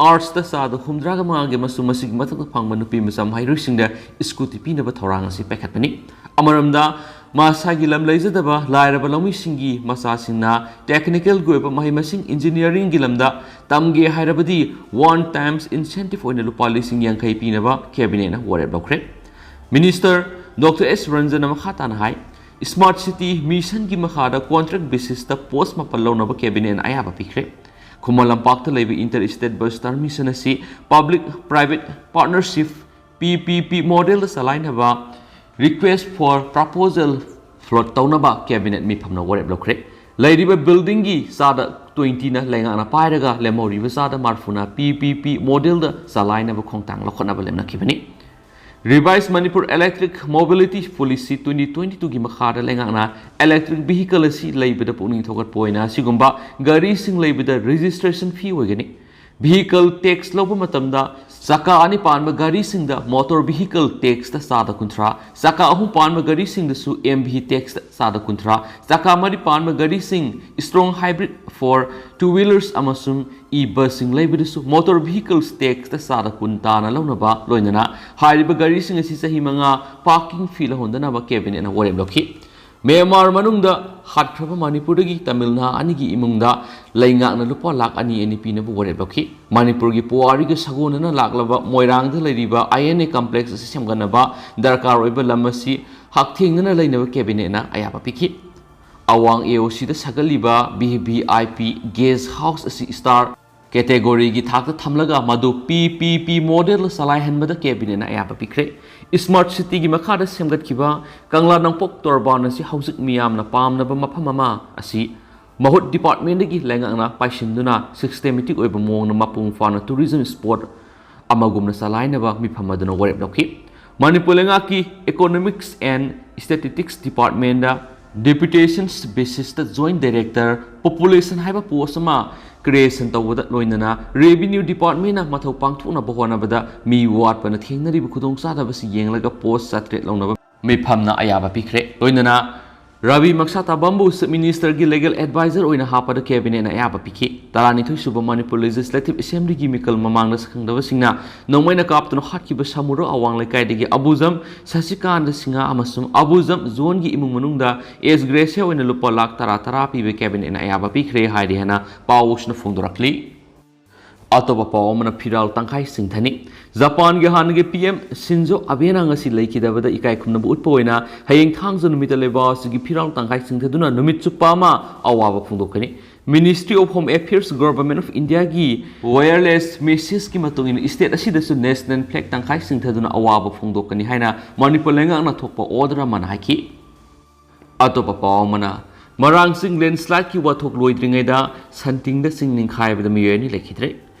ꯑꯥꯔꯠꯁꯇ ꯆꯥꯗ ꯍꯨꯝꯗ꯭ꯔꯥꯒ ꯃꯉꯥꯒꯤ ꯑꯃꯁꯨꯡ ꯃꯁꯤꯒꯤ ꯃꯊꯛꯇ ꯐꯪꯕ ꯅꯨꯄꯤ ꯃꯆꯥ ꯃꯍꯩꯔꯣꯏꯁꯤꯡꯗ ꯁ꯭ꯀꯨꯇꯤ ꯄꯤꯅꯕ ꯊꯧꯔꯥꯡ ꯑꯁꯤ ꯄꯥꯏꯈꯠꯄꯅꯤ꯫ ꯑꯃꯔꯣꯝꯗ, ꯃꯁꯥꯒꯤ ꯂꯝ ꯂꯩꯖꯗꯕ ꯂꯥꯏꯔꯕ ꯂꯧꯃꯤꯁꯤꯡꯒꯤ ꯃꯆꯥꯁꯤꯡꯅ technicalꯒꯤ ꯑꯣꯏꯕ ꯃꯍꯩ ꯃꯁꯤꯡ engineeringꯒꯤ ꯂꯝꯗ ꯇꯝꯒꯦ ꯍꯥꯏꯔꯕꯗꯤ one times incentive ꯑꯣꯏꯅ ꯂꯨꯄꯥ ꯂꯤꯁꯤꯡ ꯌꯥꯡꯈꯩ ꯄꯤꯅꯕ cabinetꯅ ꯋꯥꯔꯦꯞ ꯂꯧꯈ꯭ꯔꯦ꯫ Minister Doctor S ꯔꯟꯖꯟꯅ ꯃꯈꯥ ꯇꯥꯅ ꯍꯥꯏ, Smart City Missionꯒꯤ ꯃꯈꯥꯗ contract basisꯇ post ꯃꯥꯄꯜ ꯂꯧꯅꯕ cabinetꯅ ꯑꯌꯥꯕ ꯄꯤꯈ꯭ꯔꯦ꯫ ꯈꯨꯃꯟ ꯂꯝꯄꯥꯛꯇ ꯂꯩꯕ inter state bus termination ꯑꯁꯤ public private partnership, P P P modelꯗ ꯆꯂꯥꯏꯅꯕ request for proposal float ꯇꯧꯅꯕ cabinet ꯃꯤꯐꯝꯅ ꯋꯥꯔꯦꯞ ꯂꯧꯈ꯭ꯔꯦ꯫ ꯂꯩꯔꯤꯕ buildingꯒꯤ ꯆꯥꯗ twentyꯅ ꯂꯩꯉꯥꯛꯅ ꯄꯥꯏꯔꯒ ꯂꯦꯝꯍꯧꯔꯤꯕ ꯆꯥꯗ ꯃꯔꯐꯨꯅ P P P modelꯗ ꯆꯂꯥꯏꯅꯕ ꯈꯣꯡꯊꯥꯡ ꯂꯧꯈꯠꯅꯕ ꯂꯦꯞꯅꯈꯤꯕꯅꯤ꯫ Revised Manipur Electric Mobility Policy twenty twenty twoꯒꯤ ꯃꯈꯥꯗ ꯂꯩꯉꯥꯛꯅ electric vehicle ꯑꯁꯤ ꯂꯩꯕꯗ ꯄꯨꯛꯅꯤꯡ ꯊꯧꯒꯠꯄ ꯑꯣꯏꯅ ꯑꯁꯤꯒꯨꯝꯕ ꯒꯥꯔꯤꯁꯤꯡ ꯂꯩꯕꯗ registration fee ꯑꯣꯏꯒꯅꯤ꯫ Vehicle tax ꯂꯧꯕ ꯃꯇꯝꯗ ꯆꯀꯥ ꯑꯅꯤ ꯄꯥꯟꯕ ꯒꯥꯔꯤꯁꯤꯡꯗ motor vehicle taxꯇ ꯆꯥꯗ ꯀꯨꯟꯊ꯭ꯔꯥ, ꯆꯀꯥ ꯑꯍꯨꯝ ꯄꯥꯟꯕ ꯒꯥꯔꯤꯁꯤꯡꯗꯁꯨ M V taxꯇ ꯆꯥꯗ ꯀꯨꯟꯊ꯭ꯔꯥ, ꯆꯀꯥ ꯃꯔꯤ ꯄꯥꯟꯕ ꯒꯥꯔꯤꯁꯤꯡ strong hybrid for two wheelers ꯑꯃꯁꯨꯡ e-busꯁꯤꯡ ꯂꯩꯕꯗꯁꯨ motor vehicles taxꯇ ꯆꯥꯗ ꯀꯨꯟ ꯇꯥꯅ ꯂꯧꯅꯕ ꯂꯣꯏꯅꯅ ꯍꯥꯏꯔꯤꯕ ꯒꯥꯔꯤꯁꯤꯡ ꯑꯁꯤ ꯆꯍꯤ ꯃꯉꯥ parking fee ꯂꯧꯍꯟꯗꯅꯕ cabinetꯅ ꯋꯥꯔꯦꯞ ꯂꯧꯈꯤ꯫ ꯃ꯭ꯌꯥꯟꯃꯥꯔ ꯃꯅꯨꯡꯗ ꯍꯥꯠꯈ꯭ꯔꯕ ꯃꯅꯤꯄꯨꯔꯗꯒꯤ ꯇꯥꯃꯤꯜ ꯅꯍꯥ ꯑꯅꯤꯒꯤ ꯏꯃꯨꯡꯗ ꯂꯩꯉꯥꯛꯅ ꯂꯨꯄꯥ ꯂꯥꯈ ꯑꯅꯤ ꯑꯅꯤ ꯄꯤꯅꯕ ꯋꯥꯔꯦꯞ ꯂꯧꯈꯤ꯫ ꯃꯅꯤꯄꯨꯔꯒꯤ ꯄꯨꯋꯥꯔꯤꯒ ꯁꯥꯒꯣꯟꯅꯅ ꯂꯥꯛꯂꯕ ꯃꯣꯏꯔꯥꯡꯗ ꯂꯩꯔꯤꯕ I N A complex ꯑꯁꯤ ꯁꯦꯝꯒꯠꯅꯕ ꯗꯔꯀꯥꯔ ꯑꯣꯏꯕ ꯂꯝ ꯑꯁꯤ ꯍꯛꯊꯦꯡꯅꯅ ꯂꯩꯅꯕ cabinetꯅ ꯑꯌꯥꯕ ꯄꯤꯈꯤ꯫ ꯑꯋꯥꯡ A O Cꯗ ꯁꯥꯒꯠꯂꯤꯕ V V I P guest house ꯑꯁꯤ star categoryꯒꯤ ꯊꯥꯛꯇ ꯊꯝꯂꯒ ꯃꯗꯨ P P P modelꯗ ꯆꯂꯥꯏꯍꯟꯕꯗ cabinetꯅ ꯑꯌꯥꯕ ꯄꯤꯈ꯭ꯔꯦ꯫ Smart Cityꯒꯤ ꯃꯈꯥꯗ ꯁꯦꯝꯒꯠꯈꯤꯕ ꯀꯪꯂꯥ ꯅꯣꯡꯄꯣꯛ ꯇꯣꯔꯕꯥꯟ ꯑꯁꯤ ꯍꯧꯖꯤꯛ ꯃꯤꯌꯥꯝꯅ ꯄꯥꯝꯅꯕ ꯃꯐꯝ ꯑꯃ ꯑꯁꯤ ꯃꯍꯨꯠ departmentꯗꯒꯤ ꯂꯩꯉꯥꯛꯅ ꯄꯥꯏꯁꯤꯟꯗꯨꯅ systematic ꯑꯣꯏꯕ ꯃꯑꯣꯡꯗ ꯃꯄꯨꯡ ꯐꯥꯅ tourism spot ꯑꯃꯒꯨꯝꯅ ꯆꯂꯥꯏꯅꯕ ꯃꯤꯐꯝ ꯑꯗꯨꯅ ꯋꯥꯔꯦꯞ ꯂꯧꯈꯤ꯫ ꯃꯅꯤꯄꯨꯔ ꯂꯩꯉꯥꯛꯀꯤ Economics and Statistics Departmentꯗ deputations basisꯇ Joint Director Population ꯍꯥꯏꯕ post ꯑꯃ creation ꯇꯧꯕꯗ ꯂꯣꯏꯅꯅ Revenue Departmentꯅ ꯃꯊꯧ ꯄꯥꯡꯊꯣꯛꯅꯕ ꯍꯣꯠꯅꯕꯗ ꯃꯤ ꯋꯥꯠꯄꯅ ꯊꯦꯡꯅꯔꯤꯕ ꯈꯨꯗꯣꯡꯆꯥꯗꯕꯁꯤ ꯌꯦꯡꯂꯒ post ꯆꯥꯇ꯭ꯔꯦꯠ ꯂꯧꯅꯕ ꯃꯤꯐꯝꯅ ꯑꯌꯥꯕ ꯄꯤꯈ꯭ꯔꯦ꯫ ꯂꯣꯏꯅꯅ ꯔꯥꯕꯤ ꯃꯛꯁꯥꯇꯥꯕꯝꯕꯨ Chief Ministerꯒꯤ Legal Advisor ꯑꯣꯏꯅ ꯍꯥꯞꯄꯗ Cabinetꯅ ꯑꯌꯥꯕ ꯄꯤꯈꯤ꯫ ꯇꯔꯥꯅꯤꯊꯣꯏ ꯁꯨꯕ ꯃꯅꯤꯄꯨꯔ Legislative Assemblyꯒꯤ ꯃꯤꯈꯜ ꯃꯃꯥꯡꯗ ꯁꯛꯈꯪꯗꯕꯁꯤꯡꯅ ꯅꯣꯡꯃꯩꯅ ꯀꯥꯞꯇꯨꯅ ꯍꯥꯠꯈꯤꯕ ꯁꯃꯨꯔꯣ ꯑꯋꯥꯡ ꯂꯩꯀꯥꯏꯗꯒꯤ ꯑꯕꯨꯖꯝ ꯁꯁꯤꯀꯥꯟꯗ ꯁꯤꯡꯍ ꯑꯃꯁꯨꯡ ꯑꯕꯨꯖꯝ ꯖꯣꯟꯒꯤ ꯏꯃꯨꯡ ꯃꯅꯨꯡꯗ ex gratia ꯑꯣꯏꯅ ꯂꯨꯄꯥ ꯂꯥꯈ ꯇꯔꯥ ꯇꯔꯥ ꯄꯤꯕ Cabinetꯅ ꯑꯌꯥꯕ ꯄꯤꯈ꯭ꯔꯦ ꯍꯥꯏꯔꯤ ꯍꯥꯏꯅ ꯄꯥꯎ ꯑꯁꯤꯅ ꯐꯣꯡꯗꯣꯔꯛꯂꯤ꯫ ꯑꯇꯣꯞꯄ ꯄꯥꯎ ꯑꯃꯅ ꯐꯤꯔꯥꯜ ꯇꯪꯈꯥꯏ ꯁꯤꯡꯊꯅꯤ꯫ ꯖꯄꯥꯟꯒꯤ ꯍꯥꯟꯅꯒꯤ P M ꯁꯤꯟꯖꯣ ꯑꯕꯦꯅ ꯉꯁꯤ ꯂꯩꯈꯤꯗꯕꯗ ꯏꯀꯥꯏ ꯈꯨꯝꯅꯕ ꯎꯠꯄ ꯑꯣꯏꯅ ꯍꯌꯦꯡ ꯊꯥꯡꯖ ꯅꯨꯃꯤꯠꯇ ꯂꯩꯕꯥꯛ ꯑꯁꯤꯒꯤ ꯐꯤꯔꯥꯜ ꯇꯪꯈꯥꯏ ꯁꯤꯡꯊꯗꯨꯅ ꯅꯨꯃꯤꯠ ꯆꯨꯞꯄ ꯑꯃ ꯑꯋꯥꯕ ꯐꯣꯡꯗꯣꯛꯀꯅꯤ꯫ Ministry of Home Affairs, Government of Indiaꯒꯤ wireless messageꯀꯤ ꯃꯇꯨꯡ ꯏꯟꯅ state ꯑꯁꯤꯗꯁꯨ national flag ꯇꯪꯈꯥꯏ ꯁꯤꯡꯊꯗꯨꯅ ꯑꯋꯥꯕ ꯐꯣꯡꯗꯣꯛꯀꯅꯤ ꯍꯥꯏꯅ ꯃꯅꯤꯄꯨꯔ ꯂꯩꯉꯥꯛꯅ ꯊꯣꯛꯄ order ꯑꯃꯅ ꯍꯥꯏꯈꯤ꯫ ꯑꯇꯣꯞꯄ ꯄꯥꯎ ꯑꯃꯅ, ꯃꯔꯥꯡ ꯆꯤꯡ landslideꯀꯤ ꯋꯥꯊꯣꯛ ꯂꯣꯏꯗ꯭ꯔꯤꯉꯩꯗ ꯁꯟꯇꯤꯡꯗ ꯆꯤꯡ ꯅꯤꯡꯈꯥꯏꯕꯗ ꯃꯤꯑꯣꯏ ꯑꯅꯤ ꯂꯩꯈꯤꯗ꯭ꯔꯦ꯫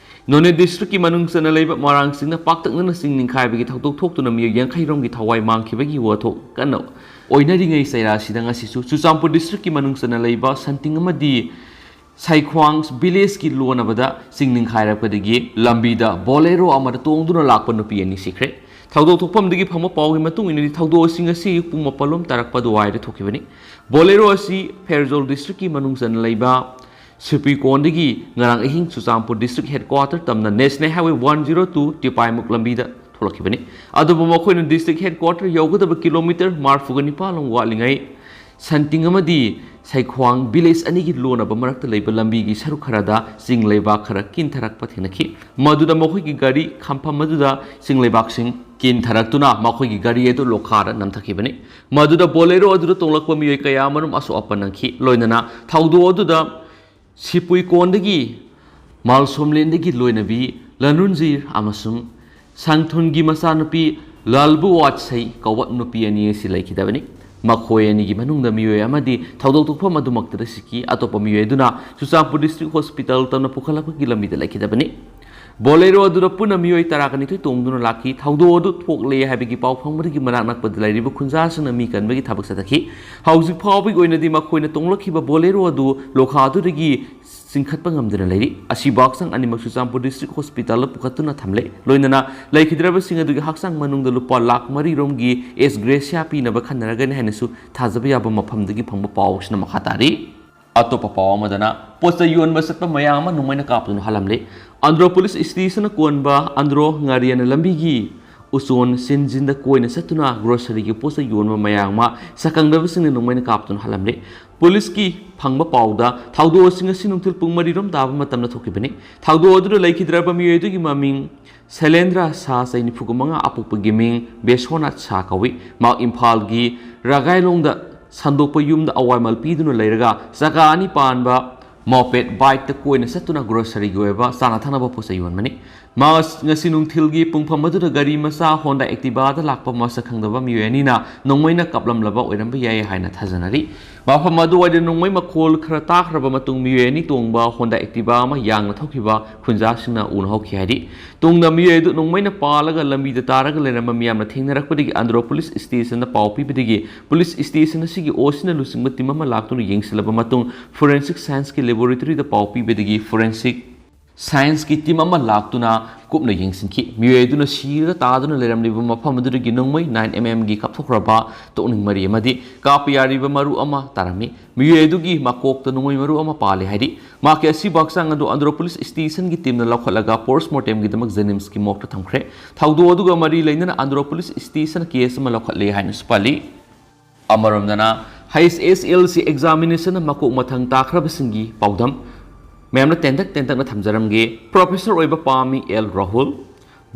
ꯅꯣꯅꯦ districtꯀꯤ ꯃꯅꯨꯡ ꯆꯟꯅ ꯂꯩꯕ ꯃꯔꯥꯡ ꯆꯤꯡꯗ ꯄꯥꯛꯇꯛꯅꯅ ꯆꯤꯡ ꯅꯤꯡꯈꯥꯏꯕꯒꯤ ꯊꯧꯗꯣꯛ ꯊꯣꯛꯇꯨꯅ ꯃꯤꯑꯣꯏ ꯌꯥꯡꯈꯩ ꯔꯣꯝꯒꯤ ꯊꯋꯥꯏ ꯃꯥꯡꯈꯤꯕꯒꯤ ꯋꯥꯊꯣꯛ ꯀꯟꯅ ꯑꯣꯏꯅꯔꯤꯉꯩ ꯆꯩꯔꯥ ꯑꯁꯤꯗ ꯉꯁꯤꯁꯨ ꯆꯨꯔꯆꯥꯟꯄꯨꯔ districtꯀꯤ ꯃꯅꯨꯡ ꯆꯟꯅ ꯂꯩꯕ ꯁꯟꯇꯤꯡ ꯑꯃꯗꯤ ꯁꯩꯈ꯭ꯋꯥꯡ villageꯀꯤ ꯂꯣꯟꯅꯕꯗ ꯆꯤꯡ ꯅꯤꯡꯈꯥꯏꯔꯛꯄꯗꯒꯤ ꯂꯝꯕꯤꯗ Bolero ꯑꯃꯗ ꯇꯣꯡꯗꯨꯅ ꯂꯥꯛꯄ ꯅꯨꯄꯤ ꯑꯅꯤ ꯁꯤꯈ꯭ꯔꯦ꯫ ꯊꯧꯗꯣꯛ ꯊꯣꯛꯐꯝꯗꯒꯤ ꯐꯪꯕ ꯄꯥꯎꯒꯤ ꯃꯇꯨꯡ ꯏꯟꯅꯗꯤ ꯊꯧꯗꯣꯛ ꯑꯁꯤ ꯉꯁꯤ ꯑꯌꯨꯛ ꯄꯨꯡ ꯃꯥꯄꯜ ꯂꯣꯝ ꯇꯥꯔꯛꯄ ꯑꯗꯨꯋꯥꯏꯗ ꯊꯣꯛꯈꯤꯕꯅꯤ꯫ Bolero ꯑꯁꯤ ꯐꯦꯔꯖꯣꯜ districtꯀꯤ ꯃꯅꯨꯡ ꯆꯟꯅ ꯂꯩꯕ ꯁꯤꯄꯨꯏꯀꯣꯟꯗꯒꯤ ꯉꯔꯥꯡ ꯑꯍꯤꯡ ꯆꯨꯔꯆꯥꯟꯄꯨꯔ district headquarter ꯇꯝꯅ National Highway one zero two ꯇꯤꯄꯥꯏꯃꯨꯛ ꯂꯝꯕꯤꯗ ꯊꯣꯛꯂꯛꯈꯤꯕꯅꯤ꯫ ꯑꯗꯨꯕꯨ ꯃꯈꯣꯏꯅ district headquarter ꯌꯧꯒꯗꯕ kilometre ꯃꯔꯤꯐꯨꯒ ꯅꯤꯄꯥꯜ ꯂꯣꯝ ꯋꯥꯠꯂꯤꯉꯩ ꯁꯟꯇꯤꯡ ꯑꯃꯗꯤ ꯁꯩꯈ꯭ꯋꯥꯡ village ꯑꯅꯤꯒꯤ ꯂꯣꯟꯅꯕ ꯃꯔꯛꯇ ꯂꯩꯕ ꯂꯝꯕꯤꯒꯤ ꯁꯔꯨꯛ ꯈꯔꯗ ꯆꯤꯡ ꯂꯩꯕꯥꯛ ꯈꯔ ꯀꯤꯟꯊꯔꯛꯄ ꯊꯦꯡꯅꯈꯤ꯫ ꯃꯗꯨꯗ ꯃꯈꯣꯏꯒꯤ ꯒꯥꯔꯤ ꯈꯥꯝꯐꯝ ꯑꯗꯨꯗ ꯆꯤꯡ ꯂꯩꯕꯥꯛꯁꯤꯡ ꯀꯤꯟꯊꯔꯛꯇꯨꯅ ꯃꯈꯣꯏꯒꯤ ꯒꯥꯔꯤ ꯑꯗꯨ ꯂꯣꯈꯥꯗ ꯅꯝꯊꯈꯤꯕꯅꯤ꯫ ꯃꯗꯨꯗ Bolero ꯑꯗꯨꯗ ꯇꯣꯡꯂꯛꯄ ꯃꯤꯑꯣꯏ ꯀꯌꯥ ꯑꯃꯔꯣꯝ ꯑꯁꯣꯛ ꯑꯄꯟ ꯅꯪꯈꯤ꯫ ꯂꯣꯏꯅꯅ ꯊꯧꯗꯣꯛ ꯑꯗꯨꯗ ꯁꯤꯄꯨꯏꯀꯣꯟꯗꯒꯤ ꯃꯥꯜꯁꯣꯝꯂꯦꯟꯗꯒꯤ ꯂꯣꯏꯅꯕꯤ ꯂꯟꯔꯨꯟꯖꯤꯔ ꯑꯃꯁꯨꯡ ꯁꯪꯊꯨꯟꯒꯤ ꯃꯆꯥꯅꯨꯄꯤ ꯂꯥꯜꯕꯨ ꯋꯥꯠꯁꯩ ꯀꯧꯕ ꯅꯨꯄꯤ ꯑꯅꯤ ꯑꯁꯤ ꯂꯩꯈꯤꯗꯕꯅꯤ꯫ ꯃꯈꯣꯏ ꯑꯅꯤꯒꯤ ꯃꯅꯨꯡꯗ ꯃꯤꯑꯣꯏ ꯑꯃꯗꯤ ꯊꯧꯗꯣꯛ ꯊꯣꯛꯐꯝ ꯑꯗꯨꯃꯛꯇꯗ ꯁꯤꯈꯤ꯫ ꯑꯇꯣꯞꯄ ꯃꯤꯑꯣꯏ ꯑꯗꯨꯅ ꯆꯨꯔꯆꯥꯟꯄꯨꯔ district hospital ꯇꯝꯅ ꯄꯨꯈꯠꯂꯛꯄꯒꯤ ꯂꯝꯕꯤꯗ ꯂꯩꯈꯤꯗꯕꯅꯤ꯫ Bolero ꯑꯗꯨꯗ ꯄꯨꯟꯅ ꯃꯤꯑꯣꯏ ꯇꯔꯥꯒ ꯅꯤꯊꯣꯏ ꯇꯣꯡꯗꯨꯅ ꯂꯥꯛꯈꯤ꯫ ꯊꯧꯗꯣꯛ ꯑꯗꯨ ꯊꯣꯛꯂꯦ ꯍꯥꯏꯕꯒꯤ ꯄꯥꯎ ꯐꯪꯕꯗꯒꯤ ꯃꯅꯥꯛ ꯅꯛꯄꯗ ꯂꯩꯔꯤꯕ ꯈꯨꯟꯖꯥꯁꯤꯡꯅ ꯃꯤ ꯀꯟꯕꯒꯤ ꯊꯕꯛ ꯆꯠꯊꯈꯤ꯫ ꯍꯧꯖꯤꯛ ꯐꯥꯎꯕꯒꯤ ꯑꯣꯏꯅꯗꯤ ꯃꯈꯣꯏꯅ ꯇꯣꯡꯂꯛꯈꯤꯕ Bolero ꯑꯗꯨ ꯂꯣꯈꯥ ꯑꯗꯨꯗꯒꯤ ꯆꯤꯡꯈꯠꯄ ꯉꯝꯗꯅ ꯂꯩꯔꯤ꯫ ꯑꯁꯤꯕ ꯍꯛꯆꯥꯡ ꯑꯅꯤꯃꯛ ꯆꯨꯔꯆꯥꯟꯄꯨꯔ ꯗꯤꯁꯇ꯭ꯔꯤꯛ ꯍꯣꯁꯄꯤꯇꯥꯜꯗ ꯄꯨꯈꯠꯇꯨꯅ ꯊꯝꯂꯦ꯫ ꯂꯣꯏꯅꯅ ꯂꯩꯈꯤꯗ꯭ꯔꯕꯁꯤꯡ ꯑꯗꯨꯒꯤ ꯍꯛꯆꯥꯡ ꯃꯅꯨꯡꯗ ꯂꯨꯄꯥ ꯂꯥꯈ ꯃꯔꯤ ꯔꯣꯝꯒꯤ ꯑꯦꯁ ꯒ꯭ꯔꯦꯁꯤꯌꯥ ꯄꯤꯅꯕ ꯈꯟꯅꯔꯒꯅꯤ ꯍꯥꯏꯅꯁꯨ ꯊꯥꯖꯕ ꯌꯥꯕ ꯃꯐꯝꯗꯒꯤ ꯐꯪꯕ ꯄꯥꯎꯁꯤꯅ ꯃꯈꯥ ꯇꯥꯔꯤ꯫ ꯑꯇꯣꯞꯄ ꯄꯥꯎ ꯑꯃꯗꯅ, ꯄꯣꯠ ꯆꯩ ꯌꯣꯟꯕ ꯆꯠꯄ ꯃꯌꯥꯝ ꯑꯃ ꯅꯣꯡꯃꯩꯅ ꯀꯥꯞꯇꯨꯅ ꯍꯥꯜꯂꯝꯂꯦ꯫ ꯑꯟꯗ꯭ꯔꯣ ꯄꯨꯂꯤꯁ ꯁ꯭ꯇꯦꯁꯟꯅ ꯀꯣꯟꯕ ꯑꯟꯗ꯭ꯔꯣ ꯉꯥꯔꯤꯌꯥꯅ ꯂꯝꯕꯤꯒꯤ ꯎꯆꯣꯟ ꯁꯤꯟꯖꯤꯟꯗ ꯀꯣꯏꯅ ꯆꯠꯇꯨꯅ ꯒ꯭ꯔꯣꯁꯔꯤꯒꯤ ꯄꯣꯠ ꯆꯩ ꯌꯣꯟꯕ ꯃꯌꯥꯝ ꯑꯃ ꯁꯛꯈꯪꯗꯕꯁꯤꯡꯅ ꯅꯣꯡꯃꯩꯅ ꯀꯥꯞꯇꯨꯅ ꯍꯥꯜꯂꯝꯂꯦ꯫ ꯄꯨꯂꯤꯁꯀꯤ ꯐꯪꯕ ꯄꯥꯎꯗ, ꯊꯧꯗꯣꯛ ꯑꯁꯤ ꯉꯁꯤ ꯅꯨꯡꯊꯤꯜ ꯄꯨꯡ ꯃꯔꯤ ꯔꯣꯝ ꯇꯥꯕ ꯃꯇꯝꯗ ꯊꯣꯛꯈꯤꯕꯅꯤ꯫ ꯊꯧꯗꯣꯛ ꯑꯗꯨꯗ ꯂꯩꯈꯤꯗ꯭ꯔꯕ ꯃꯤꯑꯣꯏ ꯑꯗꯨꯒꯤ ꯃꯃꯤꯡ ꯁꯩꯂꯦꯟꯗ꯭ꯔ ꯁꯥ, ꯆꯍꯤ ꯅꯤꯐꯨ ꯃꯉꯥ, ꯑꯄꯣꯛꯄꯒꯤ ꯃꯤꯡ ꯕꯦꯁꯣꯅꯥꯊ ꯁꯥ ꯀꯧꯏ꯫ ꯃꯍꯥꯛ ꯏꯝꯐꯥꯜꯒꯤ ꯔꯒꯥꯏꯂꯣꯡꯗ ꯁꯟꯗꯣꯛꯄ ꯌꯨꯝꯗ ꯑꯋꯥꯏꯃꯜ ꯄꯤꯗꯨꯅ ꯂꯩꯔꯒ ꯆꯀꯥ ꯑꯅꯤ ꯄꯥꯟꯕ ꯃꯣꯄꯦꯠ ꯕꯥꯏꯛꯇ ꯀꯣꯏꯅ ꯆꯠꯇꯨꯅ ꯒ꯭ꯔꯣꯁꯔꯤꯒꯤ ꯑꯣꯏꯕ ꯆꯥꯅ ꯊꯛꯅꯕ ꯄꯣꯠ ꯆꯩ ꯌꯣꯟꯕꯅꯤ꯫ ꯃꯍꯥꯛ ꯉꯁꯤ ꯅꯨꯡꯊꯤꯜꯒꯤ ꯄꯨꯡꯐꯝ ꯑꯗꯨꯗ ꯒꯥꯔꯤ ꯃꯆꯥ ꯍꯣꯟꯗꯥ ꯑꯦꯛꯇꯤꯚꯥꯗ ꯂꯥꯛꯄ ꯃꯁꯛ ꯈꯪꯗꯕ ꯃꯤꯑꯣꯏ ꯑꯅꯤꯅ ꯅꯣꯡꯃꯩꯅ ꯀꯥꯞꯂꯝꯂꯕ ꯑꯣꯏꯔꯝꯕ ꯌꯥꯏ ꯍꯥꯏꯅ ꯊꯥꯖꯅꯔꯤ꯫ ꯃꯐꯝ ꯑꯗꯨꯋꯥꯏꯗ ꯅꯣꯡꯃꯩ ꯃꯈꯣꯜ ꯈꯔ ꯇꯥꯈ꯭ꯔꯕ ꯃꯇꯨꯡ ꯃꯤꯑꯣꯏ ꯑꯅꯤ ꯇꯣꯡꯕ ꯍꯣꯟꯗꯥ ꯑꯦꯛꯇꯤꯚꯥ ꯑꯃ ꯌꯥꯡꯅ ꯊꯧꯈꯤꯕ ꯈꯨꯟꯖꯥꯁꯤꯡꯅ ꯎꯅ ꯍꯧꯈꯤ ꯍꯥꯏꯔꯤ꯫ ꯇꯨꯡꯗ ꯃꯤꯑꯣꯏ ꯑꯗꯨ ꯅꯣꯡꯃꯩꯅ ꯄꯥꯜꯂꯒ ꯂꯝꯕꯤꯗ ꯇꯥꯔꯒ ꯂꯩꯔꯝꯕ ꯃꯤꯌꯥꯝꯅ ꯊꯦꯡꯅꯔꯛꯄꯗꯒꯤ ꯑꯟꯗ꯭ꯔꯣ ꯄꯨꯂꯤꯁ ꯁ꯭ꯇꯦꯁꯟꯗ ꯄꯥꯎ ꯄꯤꯕꯗꯒꯤ ꯄꯨꯂꯤꯁ ꯁ꯭ꯇꯦꯁꯟ ꯑꯁꯤꯒꯤ ꯑꯣꯁꯤꯅ ꯂꯨꯆꯤꯡꯕ ꯇꯤꯝ ꯑꯃ ꯂꯥꯛꯇꯨꯅ ꯌꯦꯡꯁꯤꯜꯂꯕ ꯃꯇꯨꯡ ꯐꯣꯔꯦꯟꯁꯤꯛ ꯁꯥꯏꯟꯁꯀꯤ ꯂꯦꯕꯣꯔꯦꯇꯔꯤꯗ ꯄꯥꯎ ꯄꯤꯕꯗꯒꯤ ꯐꯣꯔꯦꯟꯁꯤꯛ ꯁꯥꯏꯟꯁꯀꯤ ꯇꯤꯝ ꯑꯃ ꯂꯥꯛꯇꯨꯅ ꯀꯨꯞꯅ ꯌꯦꯡꯁꯤꯟꯈꯤ꯫ ꯃꯤꯑꯣꯏ ꯑꯗꯨꯅ ꯁꯤꯔꯒ ꯇꯥꯗꯨꯅ ꯂꯩꯔꯝꯂꯤꯕ ꯃꯐꯝ ꯑꯗꯨꯗꯒꯤ ꯅꯣꯡꯃꯩ ꯅꯥꯏꯟ ꯑꯦꯝ ꯑꯦꯝꯒꯤ ꯀꯥꯞꯊꯣꯛꯈ꯭ꯔꯕ ꯇꯣꯛꯅꯤꯡ ꯃꯔꯤ ꯑꯃꯗꯤ ꯀꯥꯞꯄ ꯌꯥꯔꯤꯕ ꯃꯔꯨ ꯑꯃ ꯇꯥꯔꯝꯃꯤ꯫ ꯃꯤꯑꯣꯏ ꯑꯗꯨꯒꯤ ꯃꯀꯣꯛꯇ ꯅꯣꯡꯃꯩ ꯃꯔꯨ ꯑꯃ ꯄꯥꯜꯂꯤ ꯍꯥꯏꯔꯤ꯫ ꯃꯍꯥꯛꯀꯤ ꯑꯁꯤꯕ ꯍꯛꯆꯥꯡ ꯑꯗꯨ ꯑꯟꯗ꯭ꯔꯣ ꯄꯨꯂꯤꯁ ꯁ꯭ꯇꯦꯁꯟꯒꯤ ꯇꯤꯝꯅ ꯂꯧꯈꯠꯂꯒ ꯄꯣꯁꯠꯃꯣꯔꯇꯦꯝꯒꯤꯗꯃꯛ ꯖꯦꯅꯤꯝꯁꯀꯤ ꯃꯣꯔꯒꯇ ꯊꯝꯈ꯭ꯔꯦ꯫ ꯊꯧꯗꯣꯛ ꯑꯗꯨꯒ ꯃꯔꯤ ꯂꯩꯅꯅ ꯑꯟꯗ꯭ꯔꯣ ꯄꯨꯂꯤꯁ ꯁ꯭ꯇꯦꯁꯟꯅ ꯀꯦꯁ ꯑꯃ ꯂꯧꯈꯠꯂꯦ ꯍꯥꯏꯅꯁꯨ ꯄꯜꯂꯤ꯫ ꯑꯃꯔꯣꯝꯗꯅ, ꯍꯩꯆ ꯑꯦꯁ ꯑꯦꯜ ꯁꯤ ꯑꯦꯛꯖꯥꯃꯤꯅꯦꯁꯟꯅ ꯃꯀꯣꯛ ꯃꯊꯪ ꯇꯥꯈ꯭ꯔꯕꯁꯤꯡꯒꯤ ꯄꯥꯎꯗꯝ ꯃꯌꯥꯝꯅ ꯇꯦꯟꯇꯛ ꯇꯦꯟꯇꯛꯅ ꯊꯝꯖꯔꯝꯒꯦ꯫ ꯄ꯭ꯔꯣꯐꯦꯁꯔ ꯑꯣꯏꯕ ꯄꯥꯝꯃꯤ L Rahul.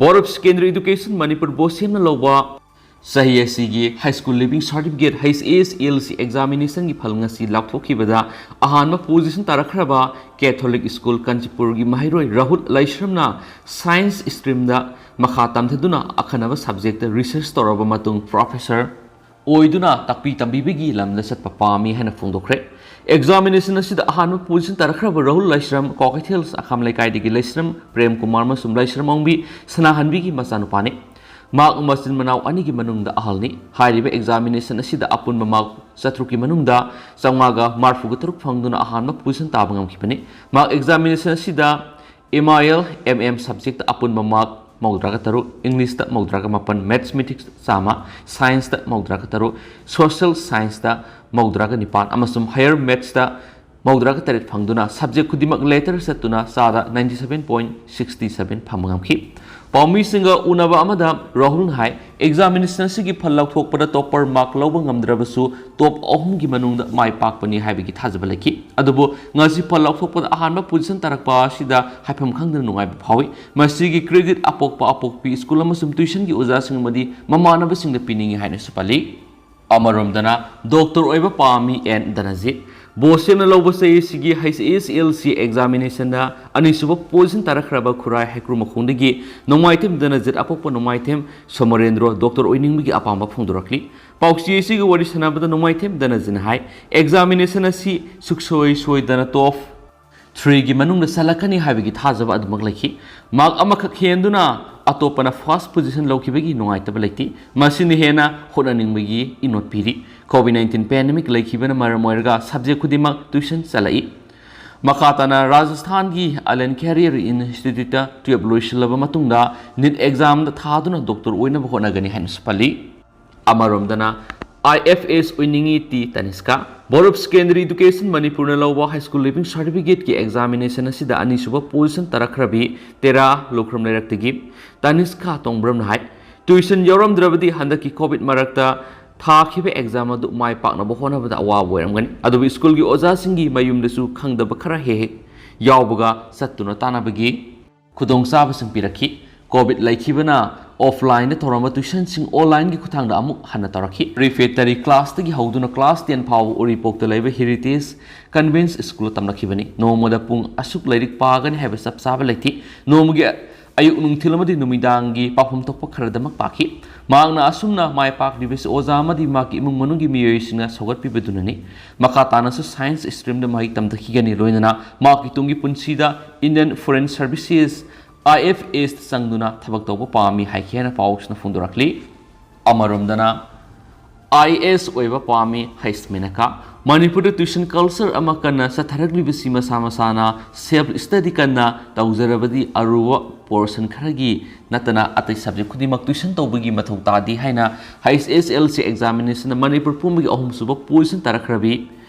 Board of Secondary Education Manipur ꯕꯣꯁꯦꯝꯅ ꯂꯧꯕ ꯆꯍꯤ ꯑꯁꯤꯒꯤ high school leaving certificate H S L C ꯑꯦꯛꯖꯥꯃꯤꯅꯦꯁꯟꯒꯤ ꯐꯜ ꯉꯁꯤ ꯂꯥꯎꯊꯣꯛꯈꯤꯕꯗ ꯑꯍꯥꯟꯕ ꯄꯣꯖꯤꯁꯟ ꯇꯥꯔꯛꯈ꯭ꯔꯕ ꯀꯦꯊꯣꯂꯤꯛ ꯁ꯭ꯀꯨꯜ ꯀꯥꯟꯆꯤꯄꯨꯔꯒꯤ ꯃꯍꯩꯔꯣꯏ ꯔꯥꯍꯨꯜ ꯂꯥꯏꯁ꯭ꯔꯝꯅ ꯁꯥꯏꯟꯁ ꯁ꯭ꯇ꯭ꯔꯤꯝꯗ ꯃꯈꯥ ꯇꯝꯊꯗꯨꯅ ꯑꯈꯟꯅꯕ ꯁꯕꯖꯦꯛꯇ ꯔꯤꯁꯔꯆ ꯇꯧꯔꯕ ꯃꯇꯨꯡ ꯄ꯭ꯔꯣꯐꯦꯁꯔ ꯑꯣꯏꯗꯨꯅ ꯇꯥꯛꯄꯤ ꯇꯝꯕꯤꯕꯒꯤ ꯂꯝꯗ ꯆꯠꯄ ꯄꯥꯝꯃꯤ ꯍꯥꯏꯅ ꯐꯣꯡꯗꯣꯛꯈ꯭ꯔꯦ꯫ ꯑꯦꯛꯖꯥꯃꯤꯅꯦꯁꯟ ꯑꯁꯤꯗ ꯑꯍꯥꯟꯕ ꯄꯣꯖꯤꯁꯟ ꯇꯥꯔꯛꯈ꯭ꯔꯕ ꯔꯥꯍꯨꯜ ꯂꯥꯏꯁ꯭ꯔꯝ, ꯀ꯭ꯋꯥꯀꯩꯊꯦꯜ ꯑꯈꯥꯝ ꯂꯩꯀꯥꯏꯗꯒꯤ ꯂꯥꯏꯁ꯭ꯔꯝ ꯄ꯭ꯔꯦꯝ ꯀꯨꯃꯥꯔ ꯑꯃꯁꯨꯡ ꯂꯥꯏꯁ꯭ꯔꯝ ꯑꯣꯡꯕꯤ ꯁꯅꯥꯍꯟꯕꯤꯒꯤ ꯃꯆꯥꯅꯨꯄꯥꯅꯤ꯫ ꯃꯍꯥꯛ ꯃꯆꯤꯟ ꯃꯅꯥꯎ ꯑꯅꯤꯒꯤ ꯃꯅꯨꯡꯗ ꯑꯍꯜꯅꯤ꯫ ꯍꯥꯏꯔꯤꯕ examination ꯑꯁꯤꯗ ꯑꯄꯨꯟꯕ ꯃꯥꯔꯛ ꯆꯥꯇ꯭ꯔꯨꯛꯀꯤ ꯃꯅꯨꯡꯗ ꯆꯥꯝꯃꯉꯥꯒ ꯃꯔꯤꯐꯨꯒ ꯇꯔꯨꯛ ꯐꯪꯗꯨꯅ ꯑꯍꯥꯟꯕ position ꯇꯥꯕ ꯉꯝꯈꯤꯕꯅꯤ꯫ ꯃꯍꯥꯛ examination ꯑꯁꯤꯗ M I L M M subject ꯑꯄꯨꯟꯕ ꯃꯥꯔꯛ ꯃꯧꯗ꯭ꯔꯥꯒ ꯇꯔꯨꯛ, English ꯇ ꯃꯧꯗ꯭ꯔꯥꯒ ꯃꯥꯄꯟ, Mathematics ꯆꯥꯝꯃ, Science ꯇ ꯃꯧꯗ꯭ꯔꯥꯒ ꯇꯔꯨꯛ, Social Science ꯇ ꯃꯧꯗ꯭ꯔꯥꯒ ꯅꯤꯄꯥꯟ ꯑꯃꯁꯨꯡ Higher Maths ꯇ ꯃꯧꯗ꯭ꯔꯥꯒ ꯇꯔꯦꯠ ꯐꯪꯗꯨꯅ subject ꯈꯨꯗꯤꯡꯃꯛ letter ꯆꯠꯇꯨꯅ ꯆꯥꯗ ninety seven point sixty seven ꯐꯪꯕ ꯉꯝꯈꯤ꯫ ꯄꯥꯎꯃꯤꯁꯤꯡꯒ ꯎꯅꯕ ꯑꯃꯗ ꯔꯥꯍꯨꯜꯅ ꯍꯥꯏ, examination ꯑꯁꯤꯒꯤ ꯐꯜ ꯂꯧꯊꯣꯛꯄꯗ topper mark ꯂꯧꯕ ꯉꯝꯗ꯭ꯔꯕꯁꯨ top ꯑꯍꯨꯝꯒꯤ ꯃꯅꯨꯡꯗ ꯃꯥꯏ ꯄꯥꯛꯄꯅꯤ ꯍꯥꯏꯕꯒꯤ ꯊꯥꯖꯕ ꯂꯩꯈꯤ꯫ ꯑꯗꯨꯕꯨ ꯉꯁꯤ ꯐꯜ ꯂꯧꯊꯣꯛꯄꯗ ꯑꯍꯥꯟꯕ position ꯇꯥꯔꯛꯄ ꯑꯁꯤꯗ ꯍꯥꯏꯐꯝ ꯈꯪꯗꯅ ꯅꯨꯡꯉꯥꯏꯕ ꯐꯥꯎꯏ꯫ ꯃꯁꯤꯒꯤ credit ꯑꯄꯣꯛꯄ ꯑꯄꯣꯛꯄꯤ school ꯑꯃꯁꯨꯡ tuition ꯒꯤ ꯑꯣꯖꯥꯁꯤꯡ ꯑꯃꯗꯤ ꯃꯃꯥꯟꯅꯕꯁꯤꯡꯗ ꯄꯤꯅꯤꯡꯏ ꯍꯥꯏꯅꯁꯨ ꯄꯜꯂꯤ꯫ ꯑꯃꯔꯣꯝꯗꯅ ꯗꯣꯛꯇꯔ ꯑꯣꯏꯕ ꯄꯥꯝꯃꯤ ꯑꯦꯟ ꯙꯅꯖꯤꯠ꯫ ꯕꯣꯁꯦꯝꯅ ꯂꯧꯕ ꯆꯍꯤ ꯑꯁꯤꯒꯤ H S S L C examination ꯗ ꯑꯅꯤꯁꯨꯕ position ꯇꯥꯔꯛꯈ꯭ꯔꯕ ꯈꯨꯔꯥꯏ ꯍꯩꯀ꯭ꯔꯨ ꯃꯈꯣꯡꯗꯒꯤ ꯅꯣꯡꯃꯥꯏꯊꯦꯝ ꯙꯅꯖꯤꯠ ꯑꯄꯣꯛꯄ ꯅꯣꯡꯃꯥꯏꯊꯦꯝ ꯁꯣꯃꯣꯔꯦꯟꯗ꯭ꯔꯣ ꯗꯣꯛꯇꯔ ꯑꯣꯏꯅꯤꯡꯕꯒꯤ ꯑꯄꯥꯝꯕ ꯐꯣꯡꯗꯣꯔꯛꯂꯤ꯫ ꯄꯥꯎꯆꯦ ꯑꯁꯤꯒ ꯋꯥꯔꯤ ꯁꯥꯟꯅꯕꯗ ꯅꯣꯡꯃꯥꯏꯊꯦꯝ ꯙꯅꯖꯤꯠꯅ ꯍꯥꯏ, examination ꯑꯁꯤ ꯁꯨꯛꯁꯣꯏ ꯁꯣꯏꯗꯅ top three ꯒꯤ ꯃꯅꯨꯡꯗ ꯆꯜꯂꯛꯀꯅꯤ ꯍꯥꯏꯕꯒꯤ ꯊꯥꯖꯕ ꯑꯗꯨꯃꯛ ꯂꯩꯈꯤ꯫ Mark ꯑꯃꯈꯛ ꯍꯦꯟꯗꯨꯅ ꯑꯇꯣꯞꯄꯅ first position ꯂꯧꯈꯤꯕꯒꯤ ꯅꯨꯡꯉꯥꯏꯇꯕ ꯂꯩꯇꯦ꯫ ꯃꯁꯤꯅ ꯍꯦꯟꯅ ꯍꯣꯠꯅꯅꯤꯡꯕꯒꯤ ꯏꯅꯣꯠ ꯄꯤꯔꯤ꯫ COVID nineteen pandemic ꯂꯩꯈꯤꯕꯅ ꯃꯔꯝ ꯑꯣꯏꯔꯒ subject ꯈꯨꯗꯤꯡꯃꯛ tuition ꯆꯠꯂꯛꯏ꯫ ꯃꯈꯥ ꯇꯥꯅ ꯔꯥꯖꯁꯊꯥꯟꯒꯤ Alan Carrier Institute ꯇ twelve ꯂꯣꯏꯁꯤꯜꯂꯕ ꯃꯇꯨꯡꯗ NEET exam ꯗ ꯊꯥꯗꯨꯅ ꯗꯣꯛꯇꯔ ꯑꯣꯏꯅꯕ ꯍꯣꯠꯅꯒꯅꯤ ꯍꯥꯏꯅꯁꯨ ꯄꯜꯂꯤ꯫ ꯑꯃꯔꯣꯝꯗꯅ I F S ꯑꯣꯏꯅꯤꯡꯏ ꯇꯤ ꯇꯅꯤꯁꯀꯥ꯫ ꯕꯣꯔꯨꯞ Secondary Education ꯃꯅꯤꯄꯨꯔꯅ ꯂꯧꯕ High School Leaving Certificate ꯀꯤ examination ꯑꯁꯤꯗ ꯑꯅꯤꯁꯨꯕ position ꯇꯥꯔꯛꯈ꯭ꯔꯕꯤ ꯇꯦꯔꯥ ꯂꯧꯈ꯭ꯔꯝ ꯂꯩꯔꯛꯇꯒꯤ ꯇꯅꯤꯁꯀꯥ ꯇꯣꯡꯕ꯭ꯔꯝꯅ ꯍꯥꯏ, tuition ꯌꯥꯎꯔꯝꯗ꯭ꯔꯕꯗꯤ ꯍꯟꯗꯛꯀꯤ COVID ꯃꯔꯛꯇ ꯊꯥꯈꯤꯕ exam ꯑꯗꯨ ꯃꯥꯏ ꯄꯥꯛꯅꯕ ꯍꯣꯠꯅꯕꯗ ꯑꯋꯥꯕ ꯑꯣꯏꯔꯝꯒꯅꯤ꯫ ꯑꯗꯨꯕꯨ school ꯒꯤ ꯑꯣꯖꯥꯁꯤꯡꯒꯤ ꯃꯌꯨꯝꯗꯁꯨ ꯈꯪꯗꯕ ꯈꯔ ꯍꯦꯛ ꯍꯦꯛ ꯌꯥꯎꯕꯒ ꯆꯠꯇꯨꯅ ꯇꯥꯟꯅꯕꯒꯤ ꯈꯨꯗꯣꯡꯆꯥꯕꯁꯤꯡ ꯄꯤꯔꯛꯈꯤ꯫ COVID ꯂꯩꯈꯤꯕꯅ offline ꯗ ꯇꯧꯔꯝꯕ tuition ꯁꯤꯡ online ꯒꯤ ꯈꯨꯠꯊꯥꯡꯗ ꯑꯃꯨꯛ ꯍꯟꯅ ꯇꯧꯔꯛꯈꯤ꯫ Preparatory class ꯇꯒꯤ ꯍꯧꯗꯨꯅ class ten ꯐꯥꯎꯕ ꯎꯔꯤꯄꯣꯛꯇ ꯂꯩꯕ Heritage Convent School ꯇ ꯇꯝꯂꯛꯈꯤꯕꯅꯤ꯫ ꯅꯣꯡꯃꯗ ꯄꯨꯡ ꯑꯁꯨꯛ ꯂꯥꯏꯔꯤꯛ ꯄꯥꯒꯅꯤ ꯍꯥꯏꯕ ꯆꯞ ꯆꯥꯕ ꯂꯩꯇꯦ꯫ ꯅꯣꯡꯃꯒꯤ ꯑꯌꯨꯛ, ꯅꯨꯡꯊꯤꯜ ꯑꯃꯗꯤ ꯅꯨꯃꯤꯗꯥꯡꯒꯤ ꯄꯥꯐꯝ ꯊꯣꯛꯄ ꯈꯔꯗꯃꯛ ꯄꯥꯈꯤ꯫ ꯃꯍꯥꯛꯅ ꯑꯁꯨꯝꯅ ꯃꯥꯏ ꯄꯥꯛꯂꯤꯕꯁꯤ ꯑꯣꯖꯥ ꯑꯃꯗꯤ ꯃꯍꯥꯛꯀꯤ ꯏꯃꯨꯡ ꯃꯅꯨꯡꯒꯤ ꯃꯤꯑꯣꯏꯁꯤꯡꯅ ꯁꯧꯒꯠꯄꯤꯕꯗꯨꯅꯅꯤ꯫ ꯃꯈꯥ ꯇꯥꯅꯁꯨ science stream ꯗ ꯃꯍꯩ ꯇꯝꯊꯈꯤꯒꯅꯤ, ꯂꯣꯏꯅꯅ ꯃꯍꯥꯛꯀꯤ ꯇꯨꯡꯒꯤ ꯄꯨꯟꯁꯤꯗ Indian Foreign Services ꯑꯥꯏ ꯑꯦꯐ ꯑꯦꯁꯇ ꯆꯪꯗꯨꯅ ꯊꯕꯛ ꯇꯧꯕ ꯄꯥꯝꯃꯤ ꯍꯥꯏꯈꯤ ꯍꯥꯏꯅ ꯄꯥꯎꯁꯤꯅ ꯐꯣꯡꯗꯣꯔꯛꯂꯤ꯫ ꯑꯃꯔꯣꯝꯗꯅ, ꯑꯥꯏ ꯑꯦ ꯑꯦꯁ ꯑꯣꯏꯕ ꯄꯥꯝꯃꯤ ꯍꯩꯁ ꯃꯦꯅꯀꯥ꯫ ꯃꯅꯤꯄꯨꯔꯗ tuition culture ꯑꯃ ꯀꯟꯅ ꯆꯠꯊꯔꯛꯂꯤꯕꯁꯤ ꯃꯁꯥ ꯃꯁꯥꯅ self study ꯀꯟꯅ ꯇꯧꯖꯔꯕꯗꯤ ꯑꯔꯨꯕ portion ꯈꯔꯒꯤ ꯅꯠꯇꯅ ꯑꯇꯩ subject ꯈꯨꯗꯤꯡꯃꯛ tuition ꯇꯧꯕꯒꯤ ꯃꯊꯧ ꯇꯥꯗꯦ ꯍꯥꯏꯅ ꯍꯩꯁ ꯑꯦꯁ ꯑꯦꯜ ꯁꯤ examination ꯃꯅꯤꯄꯨꯔ ꯄꯨꯝꯕꯒꯤ ꯑꯍꯨꯝꯁꯨꯕ position ꯇꯥꯔꯛꯈ꯭ꯔꯕꯤ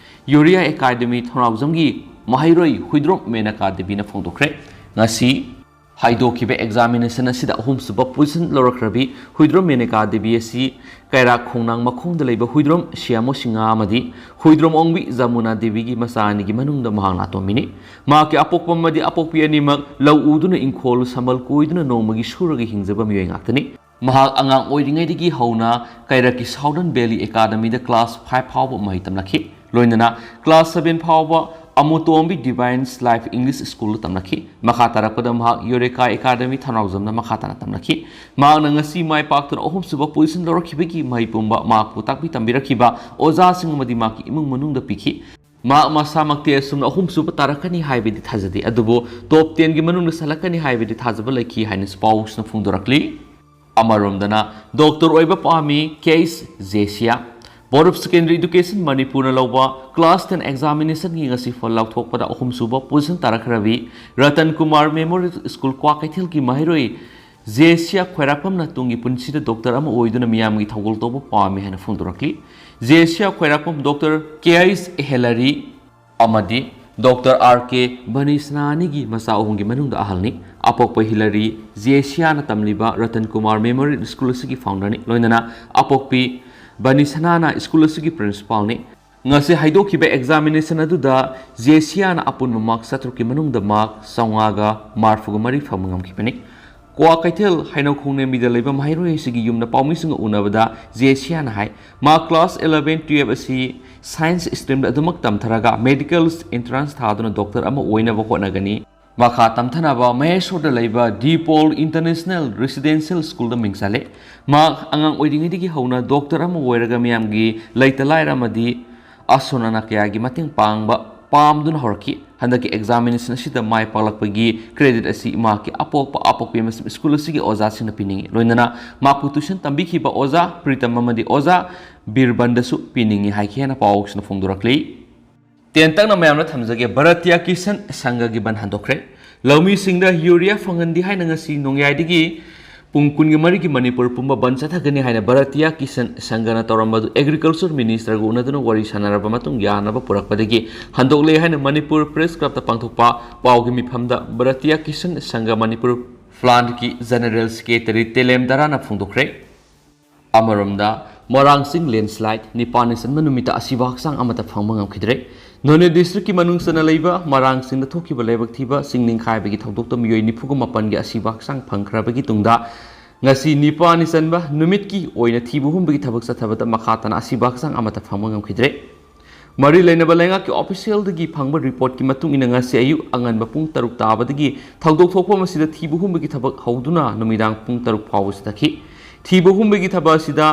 ꯌꯨꯔꯤꯌꯥ ꯑꯦꯀꯥꯗꯃꯤ ꯊꯧꯅꯥꯎꯖꯝꯒꯤ ꯃꯍꯩꯔꯣꯏ ꯍꯨꯏꯗ꯭ꯔꯣꯝ ꯃꯦꯅꯀꯥ ꯗꯦꯕꯤꯅ ꯐꯣꯡꯗꯣꯛꯈ꯭ꯔꯦ꯫ ꯉꯁꯤ ꯍꯥꯏꯗꯣꯛꯈꯤꯕ examination ꯑꯁꯤꯗ ꯑꯍꯨꯝꯁꯨꯕ position ꯂꯧꯔꯛꯈ꯭ꯔꯕꯤ ꯍꯨꯏꯗ꯭ꯔꯣꯝ ꯃꯦꯅꯀꯥ ꯗꯦꯕꯤ ꯑꯁꯤ ꯀꯩꯔꯥꯛ ꯈꯣꯡꯅꯥꯡ ꯃꯈꯣꯡꯗ ꯂꯩꯕ ꯍꯨꯏꯗ꯭ꯔꯣꯝ ꯁꯤꯌꯥꯃꯣ ꯁꯤꯡꯍꯥ ꯑꯃꯗꯤ ꯍꯨꯏꯗ꯭ꯔꯣꯝ ꯑꯣꯡꯕꯤ ꯖꯃꯨꯅꯥ ꯗꯦꯕꯤꯒꯤ ꯃꯆꯥ ꯑꯅꯤꯒꯤ ꯃꯅꯨꯡꯗ ꯃꯍꯥꯛꯅ ꯑꯇꯣꯝꯕꯤꯅꯤ꯫ ꯃꯍꯥꯛꯀꯤ ꯑꯄꯣꯛꯄ ꯑꯃꯗꯤ ꯑꯄꯣꯛꯄꯤ ꯑꯅꯤꯃꯛ ꯂꯧ ꯎꯗꯨꯅ ꯏꯪꯈꯣꯜ ꯁꯝꯕꯜ ꯀꯣꯏꯗꯨꯅ ꯅꯣꯡꯃꯒꯤ ꯁꯨꯔꯒ ꯍꯤꯡꯖꯕ ꯃꯤꯑꯣꯏ ꯉꯥꯛꯇꯅꯤ꯫ ꯃꯍꯥꯛ ꯑꯉꯥꯡ ꯑꯣꯏꯔꯤꯉꯩꯗꯒꯤ ꯍꯧꯅ ꯀꯩꯔꯛꯀꯤ Southern Valley Academyꯗ class five ꯐꯥꯎꯕ ꯃꯍꯩ ꯇꯝꯂꯛꯈꯤ꯫ ꯂꯣꯏꯅꯅ class seven ꯐꯥꯎꯕ ꯑꯃꯨꯇꯣꯝꯕꯤ Divine Life English Schoolꯗ ꯇꯝꯂꯛꯈꯤ꯫ ꯃꯈꯥ ꯇꯥꯔꯛꯄꯗ ꯃꯍꯥꯛ ꯌꯨꯔꯦꯀꯥ ꯑꯦꯀꯥꯗꯃꯤ ꯊꯧꯅꯥꯎꯖꯝꯗ ꯃꯈꯥ ꯇꯥꯅ ꯇꯝꯂꯛꯈꯤ꯫ ꯃꯍꯥꯛꯅ ꯉꯁꯤ ꯃꯥꯏ ꯄꯥꯛꯇꯨꯅ ꯑꯍꯨꯝꯁꯨꯕ position ꯂꯧꯔꯛꯈꯤꯕꯒꯤ ꯃꯍꯩ ꯄꯨꯝꯕ ꯃꯍꯥꯛꯄꯨ ꯇꯥꯛꯄꯤ ꯇꯝꯕꯤꯔꯛꯈꯤꯕ ꯑꯣꯖꯥꯁꯤꯡ ꯑꯃꯗꯤ ꯃꯍꯥꯛꯀꯤ ꯏꯃꯨꯡ ꯃꯅꯨꯡꯗ ꯄꯤꯈꯤ꯫ ꯃꯍꯥꯛ ꯃꯁꯥꯃꯛꯇꯤ ꯑꯁꯨꯝꯅ ꯑꯍꯨꯝꯁꯨꯕ ꯇꯥꯔꯛꯀꯅꯤ ꯍꯥꯏꯕꯗꯤ ꯊꯥꯖꯗꯦ, ꯑꯗꯨꯕꯨ top tenꯒꯤ ꯃꯅꯨꯡꯗ ꯆꯜꯂꯛꯀꯅꯤ ꯍꯥꯏꯕꯗꯤ ꯊꯥꯖꯕ ꯂꯩꯈꯤ ꯍꯥꯏꯅꯁꯨ ꯄꯥꯎꯁꯤꯅ ꯐꯣꯡꯗꯣꯔꯛꯂꯤ꯫ ꯑꯃꯔꯣꯝꯗꯅ doctor ꯑꯣꯏꯕ ꯄꯥꯝꯃꯤ ꯀꯦ H ꯖꯦꯁꯤꯌꯥ꯫ Board of Secondary Education ꯃꯅꯤꯄꯨꯔꯅ ꯂꯧꯕ class ten examinationꯒꯤ ꯉꯁꯤ ꯐꯜ ꯂꯥꯎꯊꯣꯛꯄꯗ ꯑꯍꯨꯝꯁꯨꯕ position ꯇꯥꯔꯛꯈ꯭ꯔꯕꯤ Ratan Kumar Memorial School ꯀ꯭ꯋꯥꯀꯩꯊꯦꯜꯒꯤ ꯃꯍꯩꯔꯣꯏ ꯖꯦꯁꯤꯌꯥ ꯈ꯭ꯋꯥꯏꯔꯥꯛꯄꯝꯅ ꯇꯨꯡꯒꯤ ꯄꯨꯟꯁꯤꯗ doctor ꯑꯃ ꯑꯣꯏꯗꯨꯅ ꯃꯤꯌꯥꯝꯒꯤ ꯊꯧꯒꯜ ꯇꯧꯕ ꯄꯥꯝꯃꯤ ꯍꯥꯏꯅ ꯐꯣꯡꯗꯣꯔꯛꯂꯤ꯫ ꯖꯦꯁꯤꯌꯥ ꯈ꯭ꯋꯥꯏꯔꯥꯛꯄꯝ doctor ꯀꯦ ꯑꯩꯆ ꯍꯦꯂꯔꯤ ꯑꯃꯗꯤ doctor ꯑꯥꯔ ꯀꯦ ꯕꯅꯤꯁꯅꯥꯅꯤꯒꯤ ꯃꯆꯥ ꯑꯍꯨꯝꯒꯤ ꯃꯅꯨꯡꯗ ꯑꯍꯜꯅꯤ꯫ ꯑꯄꯣꯛꯄ ꯍꯤꯂꯔꯤ ꯖꯦꯁꯤꯌꯥꯅ ꯇꯝꯂꯤꯕ ꯔꯇꯟ ꯀꯨꯃꯥꯔ Memorial School ꯑꯁꯤꯒꯤ founderꯅꯤ, ꯂꯣꯏꯅꯅ ꯑꯄꯣꯛꯄꯤ ꯕꯅꯤꯁꯅꯥꯅ school ꯑꯁꯤꯒꯤ principalꯅꯤ꯫ ꯉꯁꯤ ꯍꯥꯏꯗꯣꯛꯈꯤꯕ examination ꯑꯗꯨꯗ ꯖꯦꯁꯤꯌꯥꯅ ꯑꯄꯨꯟꯕ mark ꯆꯥꯇ꯭ꯔꯨꯛꯀꯤ ꯃꯅꯨꯡꯗ mark ꯆꯥꯝꯃꯉꯥꯒ ꯃꯔꯤꯐꯨꯒ ꯃꯔꯤ ꯐꯪꯕ ꯉꯝꯈꯤꯕꯅꯤ꯫ ꯀ꯭ꯋꯥꯀꯩꯊꯦꯜ ꯍꯩꯅꯧꯈꯣꯡ ꯅꯦꯝꯕꯤꯗ ꯂꯩꯕ ꯃꯍꯩꯔꯣꯏ ꯑꯁꯤꯒꯤ ꯌꯨꯝꯗ ꯄꯥꯎꯃꯤꯁꯤꯡꯒ ꯎꯅꯕꯗ ꯖꯦꯁꯤꯌꯥꯅ ꯍꯥꯏ, ꯃꯍꯥꯛ class eleven, twelve ꯑꯁꯤ science streamꯗ ꯑꯗꯨꯃꯛ ꯇꯝꯊꯔꯒ medical entrance ꯊꯥꯗꯨꯅ doctor ꯑꯃ ꯑꯣꯏꯅꯕ ꯍꯣꯠꯅꯒꯅꯤ꯫ ꯃꯈꯥ ꯇꯝꯊꯅꯕ ꯃꯍꯦꯁꯣꯔꯗ ꯂꯩꯕ ꯗꯤ ꯄꯣꯜ International Residential Schoolꯗ ꯃꯤꯡ ꯆꯜꯂꯦ꯫ ꯃꯍꯥꯛ ꯑꯉꯥꯡ ꯑꯣꯏꯔꯤꯉꯩꯗꯒꯤ ꯍꯧꯅ doctor ꯑꯃ ꯑꯣꯏꯔꯒ ꯃꯤꯌꯥꯝꯒꯤ ꯂꯩꯇ ꯂꯥꯏꯔ ꯑꯃꯗꯤ ꯑꯁꯣꯟ ꯑꯅꯥ ꯀꯌꯥꯒꯤ ꯃꯇꯦꯡ ꯄꯥꯡꯕ ꯄꯥꯝꯗꯨꯅ ꯍꯧꯔꯛꯈꯤ꯫ ꯍꯟꯗꯛꯀꯤ examination ꯑꯁꯤꯗ ꯃꯥꯏ ꯄꯥꯛꯂꯛꯄꯒꯤ credit ꯑꯁꯤ ꯃꯍꯥꯛꯀꯤ ꯑꯄꯣꯛꯄ ꯑꯄꯣꯛꯄꯤ ꯑꯃꯁꯨꯡ ꯁ꯭ꯀꯨꯜ ꯑꯁꯤꯒꯤ ꯑꯣꯖꯥꯁꯤꯡꯅ ꯄꯤꯅꯤꯡꯏ꯫ ꯂꯣꯏꯅꯅ ꯃꯍꯥꯛꯄꯨ tuition ꯇꯝꯕꯤꯈꯤꯕ ꯑꯣꯖꯥ ꯄ꯭ꯔꯤꯇꯝ ꯑꯃꯗꯤ ꯑꯣꯖꯥ ꯕꯤꯔꯕꯟꯗꯁꯨ ꯄꯤꯅꯤꯡꯏ ꯍꯥꯏꯈꯤ ꯍꯥꯏꯅ ꯄꯥꯎꯁꯤꯅ ꯐꯣꯡꯗꯣꯔꯛꯂꯤ꯫ ꯇꯦꯟꯇꯛꯅ ꯃꯌꯥꯝꯅ ꯊꯝꯖꯒꯦ, ꯚꯥꯔꯇꯤꯌꯥ ꯀꯤꯁꯟ ꯁꯪꯘꯒꯤ ꯕꯟ ꯍꯟꯗꯣꯛꯈ꯭ꯔꯦ꯫ ꯂꯧꯃꯤꯁꯤꯡꯗ ꯌꯨꯔꯤꯌꯥ ꯐꯪꯍꯟꯗꯦ ꯍꯥꯏꯅ ꯉꯁꯤ ꯅꯣꯡꯌꯥꯏꯗꯒꯤ ꯄꯨꯡ ꯀꯨꯟꯒ ꯃꯔꯤꯒꯤ ꯃꯅꯤꯄꯨꯔ ꯄꯨꯝꯕ ꯕꯟ ꯆꯠꯊꯒꯅꯤ ꯍꯥꯏꯅ ꯚꯥꯔꯇꯤꯌꯥ ꯀꯤꯁꯟ ꯁꯪꯘꯅ ꯇꯧꯔꯝꯕꯗꯨ agriculture ministerꯒ ꯎꯅꯗꯨꯅ ꯋꯥꯔꯤ ꯁꯥꯟꯅꯔꯕ ꯃꯇꯨꯡ ꯌꯥꯅꯕ ꯄꯨꯔꯛꯄꯗꯒꯤ ꯍꯟꯗꯣꯛꯂꯦ ꯍꯥꯏꯅ ꯃꯅꯤꯄꯨꯔ Press Clubꯇ ꯄꯥꯡꯊꯣꯛꯄ ꯄꯥꯎꯒꯤ ꯃꯤꯐꯝꯗ ꯚꯥꯔꯇꯤꯌꯥ ꯀꯤꯁꯟ ꯁꯪꯘ ꯃꯅꯤꯄꯨꯔ plantꯀꯤ General Secretary ꯇꯦꯂꯦꯝ ꯗꯔꯥꯅ ꯐꯣꯡꯗꯣꯛꯈ꯭ꯔꯦ꯫ ꯑꯃꯔꯣꯝꯗ, ꯃꯣꯏꯔꯥꯡ ꯆꯤꯡ landslide, ꯅꯤꯄꯥꯟꯅ ꯆꯟꯕ ꯅꯨꯃꯤꯠꯇ ꯑꯁꯤꯕ ꯍꯛꯆꯥꯡ ꯑꯃꯠꯇ ꯐꯪꯕ ꯉꯝꯈꯤꯗ꯭ꯔꯦ꯫ ꯅꯣꯅꯦ districtꯀꯤ ꯃꯅꯨꯡ ꯆꯟꯅ ꯂꯩꯕ ꯃꯣꯏꯔꯥꯡ ꯆꯤꯡꯗ ꯊꯣꯛꯈꯤꯕ ꯂꯥꯏꯕꯛ ꯊꯤꯕ ꯆꯤꯡ ꯅꯤꯡꯈꯥꯏꯕꯒꯤ ꯊꯧꯗꯣꯛꯇ ꯃꯤꯑꯣꯏ ꯅꯤꯐꯨꯒ ꯃꯥꯄꯟꯒꯤ ꯑꯁꯤꯕ ꯍꯛꯆꯥꯡ ꯐꯪꯈ꯭ꯔꯕꯒꯤ ꯇꯨꯡꯗ, ꯉꯁꯤ ꯅꯤꯄꯥꯟꯅ ꯆꯟꯕ ꯅꯨꯃꯤꯠꯀꯤ ꯑꯣꯏꯅ ꯊꯤꯕ ꯍꯨꯝꯕꯒꯤ ꯊꯕꯛ ꯆꯠꯊꯕꯗ ꯃꯈꯥ ꯇꯥꯅ ꯑꯁꯤꯕ ꯍꯛꯆꯥꯡ ꯑꯃꯠꯇ ꯐꯪꯕ ꯉꯝꯈꯤꯗ꯭ꯔꯦ꯫ ꯃꯔꯤ ꯂꯩꯅꯕ ꯂꯩꯉꯥꯛꯀꯤ officialꯗꯒꯤ ꯐꯪꯕ reportꯀꯤ ꯃꯇꯨꯡ ꯏꯟꯅ, ꯉꯁꯤ ꯑꯌꯨꯛ ꯑꯉꯟꯕ ꯄꯨꯡ ꯇꯔꯨꯛ ꯇꯥꯕꯗꯒꯤ ꯊꯧꯗꯣꯛ ꯊꯣꯛꯐꯝ ꯑꯁꯤꯗ ꯊꯤꯕ ꯍꯨꯝꯕꯒꯤ ꯊꯕꯛ ꯍꯧꯗꯨꯅ ꯅꯨꯃꯤꯗꯥꯡ ꯄꯨꯡ ꯇꯔꯨꯛ ꯐꯥꯎꯕ ꯆꯠꯊꯈꯤ꯫ ꯊꯤꯕ ꯍꯨꯝꯕꯒꯤ ꯊꯕꯛ ꯑꯁꯤꯗ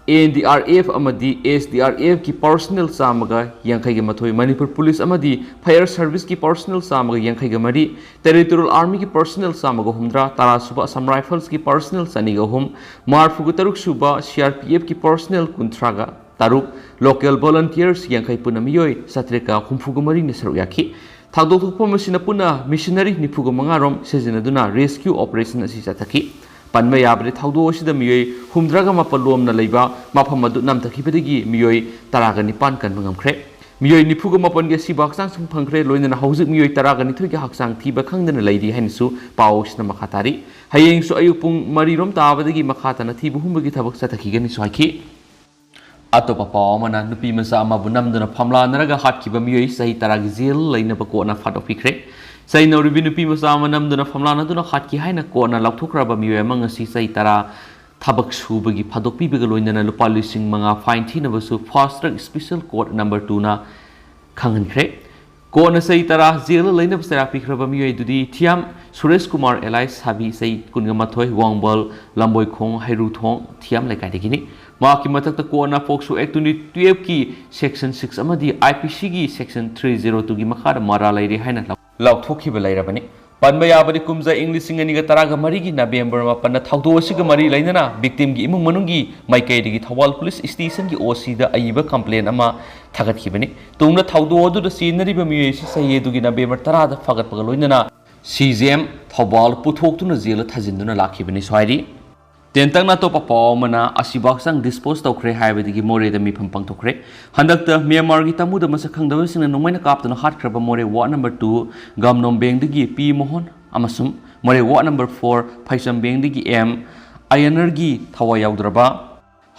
N D R F ꯑꯃꯗꯤ S D R Fꯀꯤ personnel ꯆꯥꯝꯃꯒ ꯌꯥꯡꯈꯩꯒ ꯃꯥꯊꯣꯏ, ꯃꯅꯤꯄꯨꯔ Police ꯑꯃꯗꯤ Fire Serviceꯀꯤ personnel ꯆꯥꯝꯃꯒ ꯌꯥꯡꯈꯩꯒ ꯃꯔꯤ, Territorial Armyꯒꯤ personnel ꯆꯥꯝꯃꯒ ꯍꯨꯝꯗ꯭ꯔꯥ, ꯇꯔꯥꯁꯨꯕ Assam Riflesꯀꯤ personnel ꯆꯅꯤꯒ ꯑꯍꯨꯝ, ꯃꯔꯤꯐꯨꯒ ꯇꯔꯨꯛ ꯁꯨꯕ C R P Fꯀꯤ personnel ꯀꯨꯟꯊ꯭ꯔꯥꯒ ꯇꯔꯨꯛ, local volunteers ꯌꯥꯡꯈꯩ ꯄꯨꯟꯅ ꯃꯤꯑꯣꯏ ꯆꯥꯇ꯭ꯔꯦꯠꯀ ꯍꯨꯝꯐꯨꯒ ꯃꯔꯤꯅ ꯁꯔꯨꯛ ꯌꯥꯈꯤ꯫ ꯊꯧꯗꯣꯛ ꯊꯣꯛꯐꯝ ꯑꯁꯤꯅ ꯄꯨꯟꯅ machinery ꯅꯤꯐꯨꯒ ꯃꯉꯥ ꯔꯣꯝ ꯁꯤꯖꯤꯟꯅꯗꯨꯅ rescue operation ꯑꯁꯤ ꯆꯠꯊꯈꯤ꯫ ꯄꯟꯕ ꯌꯥꯕꯗꯤ, ꯊꯧꯗꯣꯛ ꯑꯁꯤꯗ ꯃꯤꯑꯣꯏ ꯍꯨꯝꯗ꯭ꯔꯥꯒ ꯃꯥꯄꯜ ꯂꯣꯝꯅ ꯂꯩꯕ ꯃꯐꯝ ꯑꯗꯨ ꯅꯝꯊꯈꯤꯕꯗꯒꯤ ꯃꯤꯑꯣꯏ ꯇꯔꯥꯒ ꯅꯤꯄꯥꯟ ꯀꯟꯕ ꯉꯝꯈ꯭ꯔꯦ꯫ ꯃꯤꯑꯣꯏ ꯅꯤꯐꯨꯒ ꯃꯥꯄꯟꯒꯤ ꯑꯁꯤꯕ ꯍꯛꯆꯥꯡꯁꯨ ꯐꯪꯈ꯭ꯔꯦ, ꯂꯣꯏꯅꯅ ꯍꯧꯖꯤꯛ ꯃꯤꯑꯣꯏ ꯇꯔꯥꯒ ꯅꯤꯊꯣꯏꯒꯤ ꯍꯛꯆꯥꯡ ꯊꯤꯕ ꯈꯪꯗꯅ ꯂꯩꯔꯤ ꯍꯥꯏꯅꯁꯨ ꯄꯥꯎ ꯑꯁꯤꯅ ꯃꯈꯥ ꯇꯥꯔꯤ꯫ ꯍꯌꯦꯡꯁꯨ ꯑꯌꯨꯛ ꯄꯨꯡ ꯃꯔꯤ ꯔꯣꯝ ꯇꯥꯕꯗꯒꯤ ꯃꯈꯥ ꯇꯥꯅ ꯊꯤꯕ ꯍꯨꯝꯕꯒꯤ ꯊꯕꯛ ꯆꯠꯊꯈꯤꯒꯅꯤꯁꯨ ꯍꯥꯏꯈꯤ꯫ ꯑꯇꯣꯞꯄ ꯄꯥꯎ ꯑꯃꯅ, ꯅꯨꯄꯤ ꯃꯆꯥ ꯑꯃꯕꯨ ꯅꯝꯗꯨꯅ ꯐꯝꯂꯥꯟꯅꯔꯒ ꯍꯥꯠꯈꯤꯕ ꯃꯤꯑꯣꯏ ꯆꯍꯤ ꯇꯔꯥꯒꯤ ꯖꯦꯜ ꯂꯩꯅꯕ ꯀꯣꯔꯠꯅ ꯐꯥꯗꯣꯛꯄꯤꯈ꯭ꯔꯦ꯫ ꯆꯩ ꯅꯧꯔꯤꯕꯤ ꯅꯨꯄꯤ ꯃꯆꯥ ꯑꯃ ꯅꯝꯗꯨꯅ ꯐꯝꯂꯥꯟꯅꯗꯨꯅ ꯍꯥꯠꯈꯤ ꯍꯥꯏꯅ ꯀꯣꯔꯠꯅ ꯂꯥꯎꯊꯣꯛꯈ꯭ꯔꯕ ꯃꯤꯑꯣꯏ ꯑꯃ ꯉꯁꯤ ꯆꯍꯤ ꯇꯔꯥ ꯊꯕꯛ ꯁꯨꯕꯒꯤ ꯐꯥꯗꯣꯛꯄꯤꯕꯒ ꯂꯣꯏꯅꯅ ꯂꯨꯄꯥ ꯂꯤꯁꯤꯡ ꯃꯉꯥ fine ꯊꯤꯅꯕꯁꯨ Fast Track Special Court number twoꯅ ꯈꯪꯍꯟꯈ꯭ꯔꯦ꯫ ꯀꯣꯔꯠꯅ ꯆꯍꯤ ꯇꯔꯥ ꯖꯦꯜꯗ ꯂꯩꯅꯕ ꯆꯩꯔꯥꯛ ꯄꯤꯈ꯭ꯔꯕ ꯃꯤꯑꯣꯏ ꯑꯗꯨꯗꯤ ꯊꯤꯌꯥꯝ ꯁꯨꯔꯦꯁ ꯀꯨꯃꯥꯔ alias ꯁꯥꯕꯤ, ꯆꯍꯤ ꯀꯨꯟꯒ ꯃꯥꯊꯣꯏ, ꯋꯥꯡꯕꯜ ꯂꯝꯕꯣꯏꯈꯣꯡ ꯍꯩꯔꯨꯊꯣꯡ ꯊꯤꯌꯥꯝ ꯂꯩꯀꯥꯏꯗꯒꯤꯅꯤ꯫ ꯃꯍꯥꯛꯀꯤ ꯃꯊꯛꯇ ꯀꯣꯟꯅ ꯄꯣꯛꯁꯣ ꯑꯦꯛ ꯇ꯭ꯋꯦꯟꯇꯤ ꯇꯨꯌꯦꯜꯐꯀꯤ ꯁꯦꯛꯁꯟ ꯁꯤꯛꯁ ꯑꯃꯗꯤ ꯑꯥꯏ ꯄꯤ ꯁꯤꯒꯤ ꯁꯦꯛꯁꯟ ꯊ꯭ꯔꯤ ꯖꯤꯔꯣ ꯇꯨꯒꯤ ꯃꯈꯥꯗ ꯃꯔꯥꯜ ꯂꯩꯔꯦ ꯍꯥꯏꯅ ꯂꯥꯎꯊꯣꯛꯈꯤꯕ ꯂꯩꯔꯕꯅꯤ꯫ ꯄꯟꯕ ꯌꯥꯕꯗꯤ, ꯀꯨꯝꯖꯥ ꯏꯪ ꯂꯤꯁꯤꯡ ꯑꯅꯤꯒ ꯇꯔꯥꯒ ꯃꯔꯤꯒꯤ ꯅꯕꯦꯝꯕꯔ ꯃꯥꯄꯟꯗ ꯊꯧꯗꯣꯛ ꯑꯁꯤꯒ ꯃꯔꯤ ꯂꯩꯅꯅ ꯚꯤꯛꯇꯤꯝꯒꯤ ꯏꯃꯨꯡ ꯃꯅꯨꯡꯒꯤ ꯃꯥꯏꯀꯩꯗꯒꯤ ꯊꯧꯕꯥꯜ ꯄꯨꯂꯤꯁ ꯁ꯭ꯇꯦꯁꯟꯒꯤ ꯑꯣ ꯁꯤꯗ ꯑꯏꯕ ꯀꯝꯄ꯭ꯂꯦꯟ ꯑꯃ ꯊꯥꯒꯠꯈꯤꯕꯅꯤ꯫ ꯇꯨꯡꯗ ꯊꯧꯗꯣꯛ ꯑꯗꯨꯗ ꯆꯦꯟꯅꯔꯤꯕ ꯃꯤꯑꯣꯏ ꯑꯁꯤ ꯆꯍꯤ ꯑꯗꯨꯒꯤ ꯅꯕꯦꯝꯕꯔ ꯇꯔꯥꯗ ꯐꯥꯒꯠꯄꯒ ꯂꯣꯏꯅꯅ ꯁꯤ ꯖꯤ ꯑꯦꯝ ꯊꯧꯕꯥꯜ ꯄꯨꯊꯣꯛꯇꯨꯅ ꯖꯦꯜꯗ ꯊꯥꯖꯤꯟꯗꯨꯅ ꯂꯥꯛꯈꯤꯕꯅꯤ꯫ ꯁ꯭ꯋꯥꯏꯔꯤ ꯇꯦꯟꯇꯛꯅ ꯑꯇꯣꯞꯄ ꯄꯥꯎ ꯑꯃꯅ, ꯑꯁꯤꯕ ꯍꯛꯆꯥꯡ ꯗꯤꯁꯄꯣꯖ ꯇꯧꯈ꯭ꯔꯦ ꯍꯥꯏꯕꯗꯒꯤ ꯃꯣꯔꯦꯗ ꯃꯤꯐꯝ ꯄꯥꯡꯊꯣꯛꯈ꯭ꯔꯦ꯫ ꯍꯟꯗꯛꯇ ꯃ꯭ꯌꯥꯟꯃꯥꯔꯒꯤ ꯇꯥꯃꯨꯗ ꯃꯁꯛ ꯈꯪꯗꯕꯁꯤꯡꯅ ꯅꯣꯡꯃꯩꯅ ꯀꯥꯞꯇꯨꯅ ꯍꯥꯠꯈ꯭ꯔꯕ ꯃꯣꯔꯦ ꯋꯥꯔꯗ ꯅꯝꯕꯔ ꯇꯨ ꯒꯝꯅꯣꯝꯕꯦꯡꯗꯒꯤ ꯄꯤ ꯃꯣꯍꯟ ꯑꯃꯁꯨꯡ ꯃꯣꯔꯦ ꯋꯥꯔꯗ ꯅꯝꯕꯔ ꯐꯣꯔ ꯐꯩꯁꯝꯕꯦꯡꯗꯒꯤ ꯑꯦꯝ ꯑꯌꯅꯔꯒꯤ ꯊꯋꯥꯏ ꯌꯥꯎꯗ꯭ꯔꯕ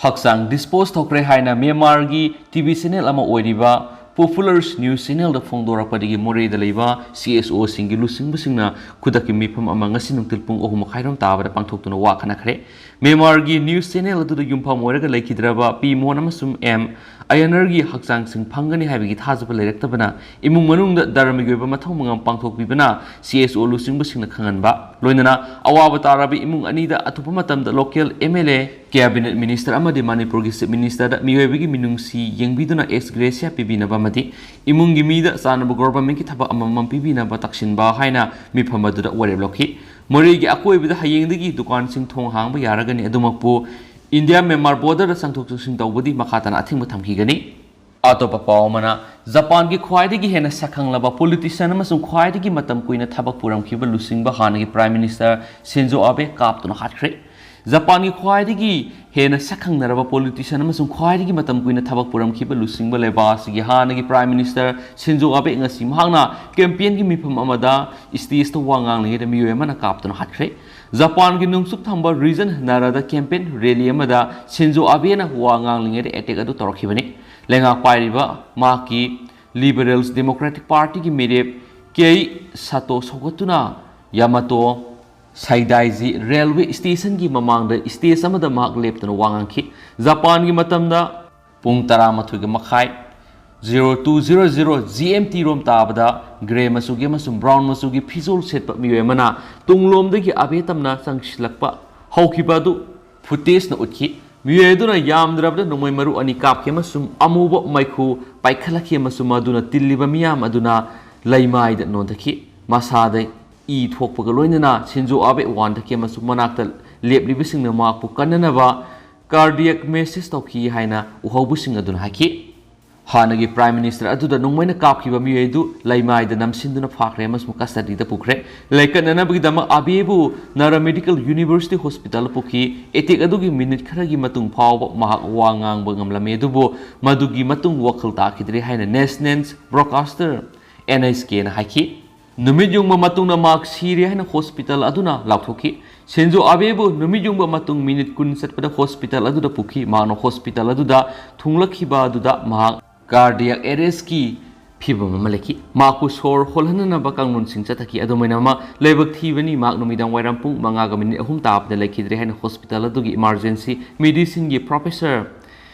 ꯍꯛꯆꯥꯡ ꯗꯤꯁꯄꯣꯖ ꯇꯧꯈ꯭ꯔꯦ ꯍꯥꯏꯅ ꯃ꯭ꯌꯥꯟꯃꯥꯔꯒꯤ ꯇꯤ ꯚꯤ ꯆꯦꯅꯦꯜ ꯑꯃ ꯑꯣꯏꯔꯤꯕ ꯄꯣꯄꯨꯂꯔꯁ ꯅ꯭ꯌꯨꯁ ꯆꯦꯅꯦꯜꯗ ꯐꯣꯡꯗꯣꯔꯛꯄꯗꯒꯤ ꯃꯣꯔꯦꯗ ꯂꯩꯕ ꯁꯤ ꯑꯦꯁ ꯑꯣꯁꯤꯡꯒꯤ ꯂꯨꯆꯤꯡꯕꯁꯤꯡꯅ ꯈꯨꯗꯛꯀꯤ ꯃꯤꯐꯝ ꯑꯃ ꯉꯁꯤ ꯅꯨꯡꯊꯤꯜ ꯄꯨꯡ ꯑꯍꯨꯝ ꯃꯈꯥꯏꯔꯣꯝ ꯇꯥꯕꯗ ꯄꯥꯡꯊꯣꯛꯇꯨꯅ ꯋꯥ ꯈꯟꯅꯈ꯭ꯔꯦ꯫ ꯃ꯭ꯌꯥꯟꯃꯥꯔꯒꯤ ꯅ꯭ꯌꯨꯁ ꯆꯦꯅꯦꯜ ꯑꯗꯨꯗ ꯌꯨꯝꯐꯝ ꯑꯣꯏꯔꯒ ꯂꯩꯈꯤꯗ꯭ꯔꯕ ꯄꯤ ꯃꯣꯍꯟ ꯑꯃꯁꯨꯡ ꯑꯦꯝ ꯑꯌꯅꯔꯒꯤ ꯍꯛꯆꯥꯡꯁꯤꯡ ꯐꯪꯒꯅꯤ ꯍꯥꯏꯕꯒꯤ ꯊꯥꯖꯕ ꯂꯩꯔꯛꯇꯕꯅ ꯏꯃꯨꯡ ꯃꯅꯨꯡꯗ ꯙꯔꯃꯒꯤ ꯑꯣꯏꯕ ꯃꯊꯧ ꯃꯉꯝ ꯄꯥꯡꯊꯣꯛꯄꯤꯕꯅ ꯁꯤ ꯑꯦꯁ ꯑꯣ ꯂꯨꯆꯤꯡꯕꯁꯤꯡꯅ ꯈꯪꯍꯟꯕ꯫ ꯂꯣꯏꯅꯅ ꯑꯋꯥꯕ ꯇꯥꯔꯕ ꯏꯃꯨꯡ ꯑꯅꯤꯗ ꯑꯊꯨꯕ ꯃꯇꯝꯗ local M L A, cabinet minister ꯑꯃꯗꯤ ꯃꯅꯤꯄꯨꯔꯒꯤ ꯆꯤꯐ ꯃꯤꯅꯤꯁꯇꯔꯗ ꯃꯤꯑꯣꯏꯕꯒꯤ ꯃꯤꯅꯨꯡꯁꯤ ꯌꯦꯡꯕꯤꯗꯨꯅ ꯑꯦꯛꯁ ꯒ꯭ꯔꯦꯁꯤꯌꯥ ꯄꯤꯕꯤꯅꯕ ꯑꯃꯗꯤ ꯏꯃꯨꯡꯒꯤ ꯃꯤꯗ ꯆꯥꯅꯕ ꯒꯣꯚꯔꯟꯃꯦꯟꯠꯀꯤ ꯊꯕꯛ ꯑꯃꯃꯝ ꯄꯤꯕꯤꯅꯕ ꯇꯛꯁꯤꯟꯕ ꯍꯥꯏꯅ ꯃꯤꯐꯝ ꯑꯗꯨꯗ ꯋꯥꯔꯦꯞ ꯂꯧꯈꯤ꯫ ꯃꯣꯔꯦꯒꯤ ꯑꯀꯣꯏꯕꯗ ꯍꯌꯦꯡꯗꯒꯤ ꯗꯨꯀꯥꯟꯁꯤꯡ ꯊꯣꯡ ꯍꯥꯡꯕ ꯌꯥꯔꯒꯅꯤ, ꯑꯗꯨꯃꯛꯄꯨ ꯏꯟꯗꯤꯌꯥ ꯃ꯭ꯌꯥꯟꯃꯥꯔ ꯕꯣꯔꯗꯔꯗ ꯆꯪꯊꯣꯛ ꯆꯪꯁꯤꯟ ꯇꯧꯕꯗꯤ ꯃꯈꯥ ꯇꯥꯅ ꯑꯊꯤꯡꯕ ꯊꯝꯈꯤꯒꯅꯤ꯫ ꯑꯇꯣꯞꯄ ꯄꯥꯎ ꯑꯃꯅ, ꯖꯄꯥꯟꯒꯤ ꯈ꯭ꯋꯥꯏꯗꯒꯤ ꯍꯦꯟꯅ ꯁꯛꯈꯪꯂꯕ ꯄꯣꯂꯤꯇꯤꯁꯤꯌꯥꯟ ꯑꯃꯁꯨꯡ ꯈ꯭ꯋꯥꯏꯗꯒꯤ ꯃꯇꯝ ꯀꯨꯏꯅ ꯊꯕꯛ ꯄꯨꯔꯝꯈꯤꯕ ꯂꯨꯆꯤꯡꯕ ꯍꯥꯟꯅꯒꯤ ꯄ꯭ꯔꯥꯏꯝ ꯃꯤꯅꯤꯁꯇꯔ ꯁꯤꯟꯖꯣ ꯑꯥꯕꯦ ꯀꯥꯞꯇꯨꯅ ꯍꯥꯠꯈ꯭ꯔꯦ꯫ ꯖꯄꯥꯟꯒꯤ ꯈ꯭ꯋꯥꯏꯗꯒꯤ ꯍꯦꯟꯅ ꯁꯛꯈꯪꯅꯔꯕ ꯄꯣꯂꯤꯇꯤꯁꯤꯌꯥꯟ ꯑꯃꯁꯨꯡ ꯈ꯭ꯋꯥꯏꯗꯒꯤ ꯃꯇꯝ ꯀꯨꯏꯅ ꯊꯕꯛ ꯄꯨꯔꯝꯈꯤꯕ ꯂꯨꯆꯤꯡꯕ ꯂꯩꯕꯥꯛ ꯑꯁꯤꯒꯤ ꯍꯥꯟꯅꯒꯤ ꯄ꯭ꯔꯥꯏꯝ ꯃꯤꯅꯤꯁꯇꯔ ꯁꯤꯟꯖꯣ ꯑꯥꯕꯦ ꯉꯁꯤ ꯃꯍꯥꯛꯅ ꯀꯦꯝꯄꯦꯟꯒꯤ ꯃꯤꯐꯝ ꯑꯃꯗ ꯁ꯭ꯇꯦꯖꯇ ꯋꯥ ꯉꯥꯡꯂꯤꯉꯩꯗ ꯃꯤꯑꯣꯏ ꯑꯃꯅ ꯀꯥꯞꯇꯨꯅ ꯍꯥꯠꯈ꯭ꯔꯦ꯫ ꯖꯄꯥꯟꯒꯤ ꯅꯣꯡꯆꯨꯞ ꯊꯪꯕ ꯔꯤꯖꯟ ꯅꯥꯔꯥꯗ ꯀꯦꯝꯄꯦꯟ ꯔꯦꯂꯤ ꯑꯃꯗ ꯁꯤꯟꯖꯣ ꯑꯥꯕꯦꯅ ꯋꯥ ꯉꯥꯡꯂꯤꯉꯩꯗ ꯑꯦꯇꯦꯛ ꯑꯗꯨ ꯇꯧꯔꯛꯈꯤꯕꯅꯤ꯫ ꯂꯩꯉꯥꯛ ꯄꯥꯏꯔꯤꯕ ꯃꯍꯥꯛꯀꯤ ꯂꯤꯕꯔꯦꯜꯁ ꯗꯦꯃꯣꯀ꯭ꯔꯦꯇꯤꯛ ꯄꯥꯔꯇꯤꯒꯤ ꯃꯤꯔꯦꯞ ꯀꯦꯏ ꯁꯥꯇꯣ ꯁꯧꯒꯠꯇꯨꯅ ꯌꯥꯃꯥꯇꯣ ꯁꯥꯏꯗꯥꯏꯖꯤ ꯔꯦꯜꯋꯦ ꯁ꯭ꯇꯦꯁꯟꯒꯤ ꯃꯃꯥꯡꯗ ꯁ꯭ꯇꯦꯖ ꯑꯃꯗ ꯃꯍꯥꯛ ꯂꯦꯞꯇꯨꯅ ꯋꯥ ꯉꯥꯡꯈꯤ꯫ ꯖꯄꯥꯟꯒꯤ ꯃꯇꯝꯗ ꯄꯨꯡ ꯇꯔꯥꯃꯥꯊꯣꯏꯒ ꯃꯈꯥꯏ, zero two zero zero G M T ꯔꯣꯝ ꯇꯥꯕꯗ ꯒ꯭ꯔꯦ ꯃꯆꯨꯒꯤ ꯑꯃꯁꯨꯡ ꯕ꯭ꯔꯥꯎꯟ ꯃꯆꯨꯒꯤ ꯐꯤꯖꯣꯜ ꯁꯦꯠꯄ ꯃꯤꯑꯣꯏ ꯑꯃꯅ ꯇꯨꯡꯂꯣꯝꯗꯒꯤ ꯑꯥꯕꯦ ꯇꯝꯅ ꯆꯪꯁꯤꯜꯂꯛꯄ ꯍꯧꯈꯤꯕ ꯑꯗꯨ ꯐꯨꯇꯦꯖꯅ ꯎꯠꯈꯤ꯫ ꯃꯤꯑꯣꯏ ꯑꯗꯨꯅ ꯌꯥꯝꯗ꯭ꯔꯕꯗ ꯅꯣꯡꯃꯩ ꯃꯔꯨ ꯑꯅꯤ ꯀꯥꯞꯈꯤ ꯑꯃꯁꯨꯡ ꯑꯃꯨꯕ ꯃꯩꯈꯨ ꯄꯥꯏꯈꯠꯂꯛꯈꯤ ꯑꯃꯁꯨꯡ ꯃꯗꯨꯅ ꯇꯤꯜꯂꯤꯕ ꯃꯤꯌꯥꯝ ꯑꯗꯨꯅ ꯂꯩꯃꯥꯏꯗ ꯅꯣꯟꯊꯈꯤ꯫ ꯃꯁꯥꯗ ꯏ ꯊꯣꯛꯄꯒ ꯂꯣꯏꯅꯅ ꯁꯤꯟꯖꯣ ꯑꯥꯕꯦ ꯋꯥꯟꯊꯈꯤ ꯑꯃꯁꯨꯡ ꯃꯅꯥꯛꯇ ꯂꯦꯞꯂꯤꯕꯁꯤꯡꯅ ꯃꯍꯥꯛꯄꯨ ꯀꯟꯅꯅꯕ cardiac message ꯇꯧꯈꯤ ꯍꯥꯏꯅ ꯎꯍꯧꯕꯁꯤꯡ ꯑꯗꯨꯅ ꯍꯥꯏꯈꯤ꯫ ꯍꯥꯟꯅꯒꯤ Prime Minister ꯑꯗꯨꯗ ꯅꯣꯡꯃꯩꯅ ꯀꯥꯞꯈꯤꯕ ꯃꯤꯑꯣꯏ ꯑꯗꯨ ꯂꯩꯃꯥꯏꯗ ꯅꯝꯁꯤꯟꯗꯨꯅ ꯐꯥꯈ꯭ꯔꯦ ꯑꯃꯁꯨꯡ custody ꯗ ꯄꯨꯈ꯭ꯔꯦ꯫ ꯂꯥꯏꯀꯠꯅꯅꯕꯒꯤꯗꯃꯛ ꯑꯥꯕꯦꯕꯨ Nara Medical University Hospital ꯄꯨꯈꯤ꯫ Attack ꯑꯗꯨꯒꯤ minute ꯈꯔꯒꯤ ꯃꯇꯨꯡ ꯐꯥꯎꯕ ꯃꯍꯥꯛ ꯋꯥ ꯉꯥꯡꯕ ꯉꯝꯂꯝꯃꯤ, ꯑꯗꯨꯕꯨ ꯃꯗꯨꯒꯤ ꯃꯇꯨꯡ ꯋꯥꯈꯜ ꯇꯥꯈꯤꯗ꯭ꯔꯦ ꯍꯥꯏꯅ National Broadcaster, N H K ꯅ ꯍꯥꯏꯈꯤ꯫ ꯅꯨꯃꯤꯠ ꯌꯨꯡꯕ ꯃꯇꯨꯡꯗ ꯃꯍꯥꯛ ꯁꯤꯔꯦ ꯍꯥꯏꯅ hospital ꯑꯗꯨꯅ ꯂꯥꯎꯊꯣꯛꯈꯤ꯫ ꯁꯤꯟꯖꯣ ꯑꯥꯕꯦꯕꯨ ꯅꯨꯃꯤꯠ ꯌꯨꯡꯕ ꯃꯇꯨꯡ minute ꯀꯨꯟ ꯆꯠꯄꯗ hospital ꯑꯗꯨꯗ ꯄꯨꯈꯤ꯫ ꯃꯍꯥꯛꯅ hospital ꯑꯗꯨꯗ ꯊꯨꯡꯂꯛꯈꯤꯕ ꯑꯗꯨꯗ ꯃꯍꯥꯛ cardiac arrest ꯀꯤ ꯐꯤꯚꯝ ꯑꯃ ꯂꯩꯈꯤ꯫ ꯃꯍꯥꯛꯄꯨ ꯁꯣꯔ ꯍꯣꯜꯍꯟꯅꯅꯕ ꯀꯥꯡꯂꯣꯟꯁꯤꯡ ꯆꯠꯊꯈꯤ꯫ ꯑꯗꯨꯝ ꯑꯣꯏꯅꯃꯛ, ꯂꯥꯏꯕꯛ ꯊꯤꯕꯅꯤ, ꯃꯍꯥꯛ ꯅꯨꯃꯤꯗꯥꯡ ꯋꯥꯏꯔꯝ ꯄꯨꯡ ꯃꯉꯥꯒ minute ꯑꯍꯨꯝ ꯇꯥꯕꯗ ꯂꯩꯈꯤꯗ꯭ꯔꯦ ꯍꯥꯏꯅ hospital ꯑꯗꯨꯒꯤ emergency medicine ꯒꯤ professor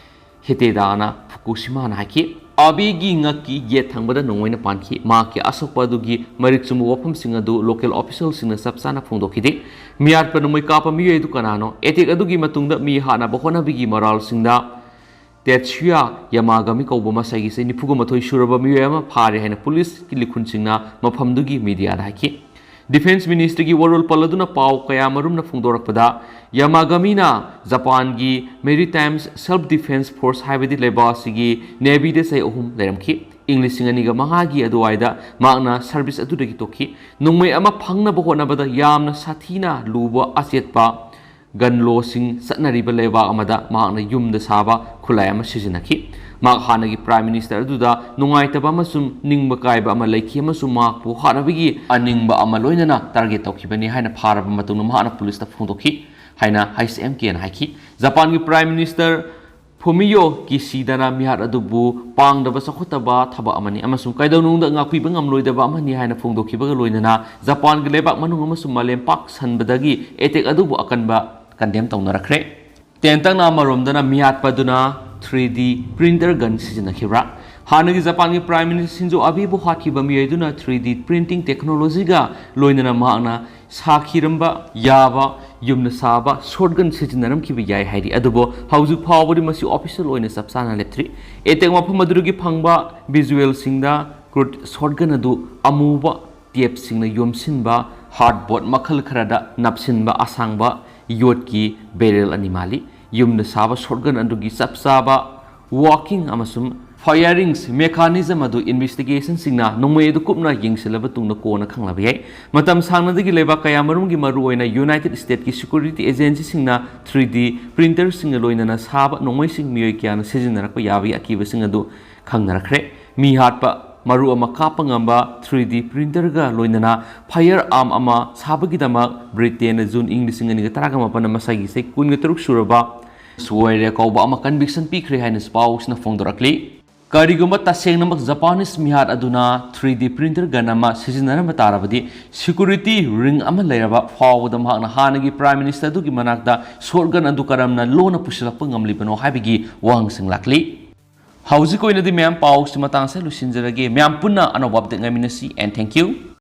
ꯍꯤꯇꯦꯗꯥꯅ ꯐꯨꯀꯨꯁꯤꯃꯥꯅ ꯍꯥꯏꯈꯤ꯫ ꯑꯥꯕꯦꯒꯤ ꯉꯛꯀꯤ ꯌꯦꯠ ꯊꯪꯕꯗ ꯅꯣꯡꯃꯩꯅ ꯄꯥꯟꯈꯤ꯫ ꯃꯍꯥꯛꯀꯤ ꯑꯁꯣꯛꯄ ꯑꯗꯨꯒꯤ ꯃꯔꯤꯛ ꯆꯨꯝꯕ ꯋꯥꯐꯝꯁꯤꯡ ꯑꯗꯨ local official ꯁꯤꯡꯅ ꯆꯞ ꯆꯥꯅ ꯐꯣꯡꯗꯣꯛꯈꯤꯗꯦ꯫ ꯃꯤꯌꯥꯠꯄ ꯅꯣꯡꯃꯩ ꯀꯥꯞꯄ ꯃꯤꯑꯣꯏ ꯑꯗꯨ ꯀꯅꯥꯅꯣ? Attack ꯑꯗꯨꯒꯤ ꯃꯇꯨꯡꯗ ꯃꯤ ꯍꯥꯠꯅꯕ ꯍꯣꯠꯅꯕꯒꯤ ꯃꯔꯥꯜꯁꯤꯡꯗ ꯇꯦꯠꯁꯨꯌꯥ ꯌꯥꯃꯥꯒꯥꯃꯤ ꯀꯧꯕ ꯃꯁꯥꯏꯒꯤ ꯆꯍꯤ ꯅꯤꯐꯨꯒ ꯃꯥꯊꯣꯏ ꯁꯨꯔꯕ ꯃꯤꯑꯣꯏ ꯑꯃ ꯐꯥꯔꯦ ꯍꯥꯏꯅ police ꯀꯤ ꯂꯤꯈꯨꯟꯁꯤꯡꯅ ꯃꯐꯝꯗꯨꯒꯤ media ꯗ ꯍꯥꯏꯈꯤ꯫ Defence Ministry ꯒꯤ ꯋꯥꯔꯣꯜ ꯄꯜꯂꯗꯨꯅ ꯄꯥꯎ ꯀꯌꯥꯃꯔꯨꯝꯅ ꯐꯣꯡꯗꯣꯔꯛꯄꯗ, ꯌꯥꯃꯥꯒꯥꯃꯤꯅ ꯖꯄꯥꯟꯒꯤ Maritime Self Defence Force, ꯍꯥꯏꯕꯗꯤ ꯂꯩꯕꯥꯛ ꯑꯁꯤꯒꯤ Navy ꯗ ꯆꯍꯤ ꯑꯍꯨꯝ ꯂꯩꯔꯝꯈꯤ꯫ ꯏꯪ ꯂꯤꯁꯤꯡ ꯑꯅꯤꯒ ꯃꯉꯥꯒꯤ ꯑꯗꯨꯋꯥꯏꯗ ꯃꯍꯥꯛꯅ service ꯑꯗꯨꯗꯒꯤ ꯇꯣꯛꯈꯤ꯫ ꯅꯣꯡꯃꯩ ꯑꯃ ꯐꯪꯅꯕ ꯍꯣꯠꯅꯕꯗ ꯌꯥꯝꯅ ꯁꯥꯊꯤꯅ ꯂꯨꯕ ꯑꯆꯦꯠꯄ gun law ꯁꯤꯡ ꯆꯠꯅꯔꯤꯕ ꯂꯩꯕꯥꯛ ꯑꯃꯗ ꯃꯍꯥꯛꯅ ꯌꯨꯝꯗ ꯁꯥꯕ ꯈꯨꯠꯂꯥꯏ ꯑꯃ ꯁꯤꯖꯤꯟꯅꯈꯤ꯫ ꯃꯍꯥꯛ ꯍꯥꯟꯅꯒꯤ Prime Minister ꯑꯗꯨꯗ ꯅꯨꯡꯉꯥꯏꯇꯕ ꯑꯃꯁꯨꯡ ꯅꯤꯡꯕ ꯀꯥꯏꯕ ꯑꯃ ꯂꯩꯈꯤ ꯑꯃꯁꯨꯡ ꯃꯍꯥꯛꯄꯨ ꯍꯥꯠꯅꯕꯒꯤ ꯑꯅꯤꯡꯕ ꯑꯃ ꯂꯣꯏꯅꯅ target ꯇꯧꯈꯤꯕꯅꯤ ꯍꯥꯏꯅ ꯐꯥꯔꯕ ꯃꯇꯨꯡꯗ ꯃꯍꯥꯛꯅ police ꯇ ꯐꯣꯡꯗꯣꯛꯈꯤ ꯍꯥꯏꯅ H M K ꯅ ꯍꯥꯏꯈꯤ꯫ ꯖꯄꯥꯟꯒꯤ Prime Minister ꯐꯨꯃꯤꯌꯣ ꯀꯤꯁꯤꯗꯥꯅ ꯃꯤꯍꯥꯠ ꯑꯗꯨꯕꯨ ꯄꯥꯡꯗꯕ ꯆꯥꯎꯈꯠꯇꯕ ꯊꯕꯛ ꯑꯃꯅꯤ ꯑꯃꯁꯨꯡ ꯀꯩꯗꯧꯅꯨꯡꯗ ꯉꯥꯛꯄꯤꯕ ꯉꯝꯂꯣꯏꯗꯕ ꯑꯃꯅꯤ ꯍꯥꯏꯅ ꯐꯣꯡꯗꯣꯛꯈꯤꯕꯒ ꯂꯣꯏꯅꯅ ꯖꯄꯥꯟꯒꯤ ꯂꯩꯕꯥꯛ ꯃꯅꯨꯡ ꯑꯃꯁꯨꯡ ꯃꯥꯂꯦꯝ ꯄꯥꯛ ꯁꯟꯕꯗꯒꯤ attack ꯑꯗꯨꯕꯨ ꯑꯀꯟꯕ condemn ꯇꯧꯅꯔꯛꯈ꯭ꯔꯦ꯫ ꯇꯦꯟꯇꯛꯅ ꯑꯃꯔꯣꯝꯗꯅ ꯃꯤꯍꯥꯠꯄꯗꯨꯅ three D printer gun ꯁꯤꯖꯤꯟꯅꯈꯤꯕ꯭ꯔꯥ? ꯍꯥꯟꯅꯒꯤ ꯖꯄꯥꯟꯒꯤ Prime Minister ꯁꯤꯟꯖꯣ ꯑꯕꯦꯕꯨ ꯍꯥꯠꯈꯤꯕ ꯃꯤꯑꯣꯏ ꯑꯗꯨꯅ three D printing technology ꯒ ꯂꯣꯏꯅꯅ ꯃꯍꯥꯛꯅ ꯁꯥꯈꯤꯔꯝꯕ ꯌꯥꯕ ꯌꯨꯝꯗ ꯁꯥꯕ shotgun ꯁꯤꯖꯤꯟꯅꯔꯝꯈꯤꯕ ꯌꯥꯏ ꯍꯥꯏꯔꯤ꯫ ꯑꯗꯨꯕꯨ ꯍꯧꯖꯤꯛ ꯐꯥꯎꯕꯗꯤ ꯃꯁꯤ official ꯑꯣꯏꯅ ꯆꯞ ꯆꯥꯅ ꯂꯦꯞꯇ꯭ꯔꯤ꯫ Attack ꯃꯐꯝ ꯑꯗꯨꯗꯒꯤ ꯐꯪꯕ visual ꯁꯤꯡꯗ crude shotgun ꯑꯗꯨ ꯑꯃꯨꯕ tape ꯁꯤꯡꯅ ꯌꯣꯝꯁꯤꯟꯕ hard board ꯃꯈꯜ ꯈꯔꯗ ꯅꯞꯁꯤꯟꯕ ꯑꯁꯥꯡꯕ ꯌꯣꯠꯀꯤ barrel ꯑꯅꯤ ꯃꯥꯜꯂꯤ꯫ ꯌꯨꯝꯗ ꯁꯥꯕ shotgun ꯑꯗꯨꯒꯤ ꯆꯞ ꯆꯥꯕ working ꯑꯃꯁꯨꯡ firings mechanism ꯑꯗꯨ investigation ꯁꯤꯡꯅ ꯅꯣꯡꯃꯩ ꯑꯗꯨ ꯀꯨꯞꯅ ꯌꯦꯡꯁꯤꯜꯂꯕ ꯇꯨꯡꯗ ꯀꯣꯟꯅ ꯈꯪꯂꯕ ꯌꯥꯏ꯫ ꯃꯇꯝ ꯁꯥꯡꯅꯗꯒꯤ ꯂꯩꯕꯥꯛ ꯀꯌꯥꯃꯔꯨꯝꯒꯤ, ꯃꯔꯨꯑꯣꯏꯅ United States ꯀꯤ security agency ꯁꯤꯡꯅ three D printer ꯁꯤꯡꯒ ꯂꯣꯏꯅꯅ ꯁꯥꯕ ꯅꯣꯡꯃꯩꯁꯤꯡ ꯃꯤꯑꯣꯏ ꯀꯌꯥꯅ ꯁꯤꯖꯤꯟꯅꯔꯛꯄ ꯌꯥꯕꯒꯤ ꯑꯀꯤꯕꯁꯤꯡ ꯑꯗꯨ ꯈꯪꯅꯔꯛꯈ꯭ꯔꯦ꯫ ꯃꯤ ꯍꯥꯠꯄ, ꯃꯔꯨ ꯑꯃ ꯀꯥꯞꯄ ꯉꯝꯕ three D printer ꯒ ꯂꯣꯏꯅꯅ firearm ꯑꯃ ꯁꯥꯕꯒꯤꯗꯃꯛ ꯕ꯭ꯔꯤꯇꯦꯟꯅ ꯖꯨꯟ ꯏꯪ ꯂꯤꯁꯤꯡ ꯑꯅꯤꯒ ꯇꯔꯥꯃꯥꯄꯟꯗ ꯃꯁꯥꯒꯤ ꯆꯍꯤ ꯀꯨꯟꯒ ꯇꯔꯨꯛ ꯁꯨꯔꯕ ꯁꯣꯏꯔꯦ ꯀꯧꯕ ꯑꯃ conviction ꯄꯤꯈ꯭ꯔꯦ ꯍꯥꯏꯅꯁꯨ ꯄꯥꯎꯁꯤꯅ ꯐꯣꯡꯗꯣꯔꯛꯂꯤ꯫ ꯀꯔꯤꯒꯨꯝꯕ ꯇꯁꯦꯡꯅꯃꯛ Japanese ꯃꯤꯍꯥꯠ ꯑꯗꯨꯅ three D printer gun ꯑꯃ ꯁꯤꯖꯤꯟꯅꯔꯝꯕ ꯇꯥꯔꯕꯗꯤ, security ring ꯑꯃ ꯂꯩꯔꯕ ꯐꯥꯎꯕꯗ ꯃꯍꯥꯛꯅ ꯍꯥꯟꯅꯒꯤ Prime Minister ꯑꯗꯨꯒꯤ ꯃꯅꯥꯛꯇ shotgun ꯑꯗꯨ ꯀꯔꯝꯅ ꯂꯣꯟꯅ ꯄꯨꯁꯤꯜꯂꯛꯄ ꯉꯝꯂꯤꯕꯅꯣ ꯍꯥꯏꯕꯒꯤ ꯋꯥꯍꯪꯁꯤꯡ ꯂꯥꯛꯂꯤ꯫ ꯍꯧꯖꯤꯛ ꯑꯣꯏꯅꯗꯤ ꯃꯌꯥꯝ ꯄꯥꯎꯁꯤ ꯃꯇꯥꯡ ꯑꯁꯤꯗ ꯂꯣꯏꯁꯤꯟꯖꯔꯒꯦ꯫ ꯃꯌꯥꯝ ꯄꯨꯟꯅ ꯑꯅꯧꯕ update ꯉꯥꯏꯃꯤꯟꯅꯁꯤ, and thank you꯫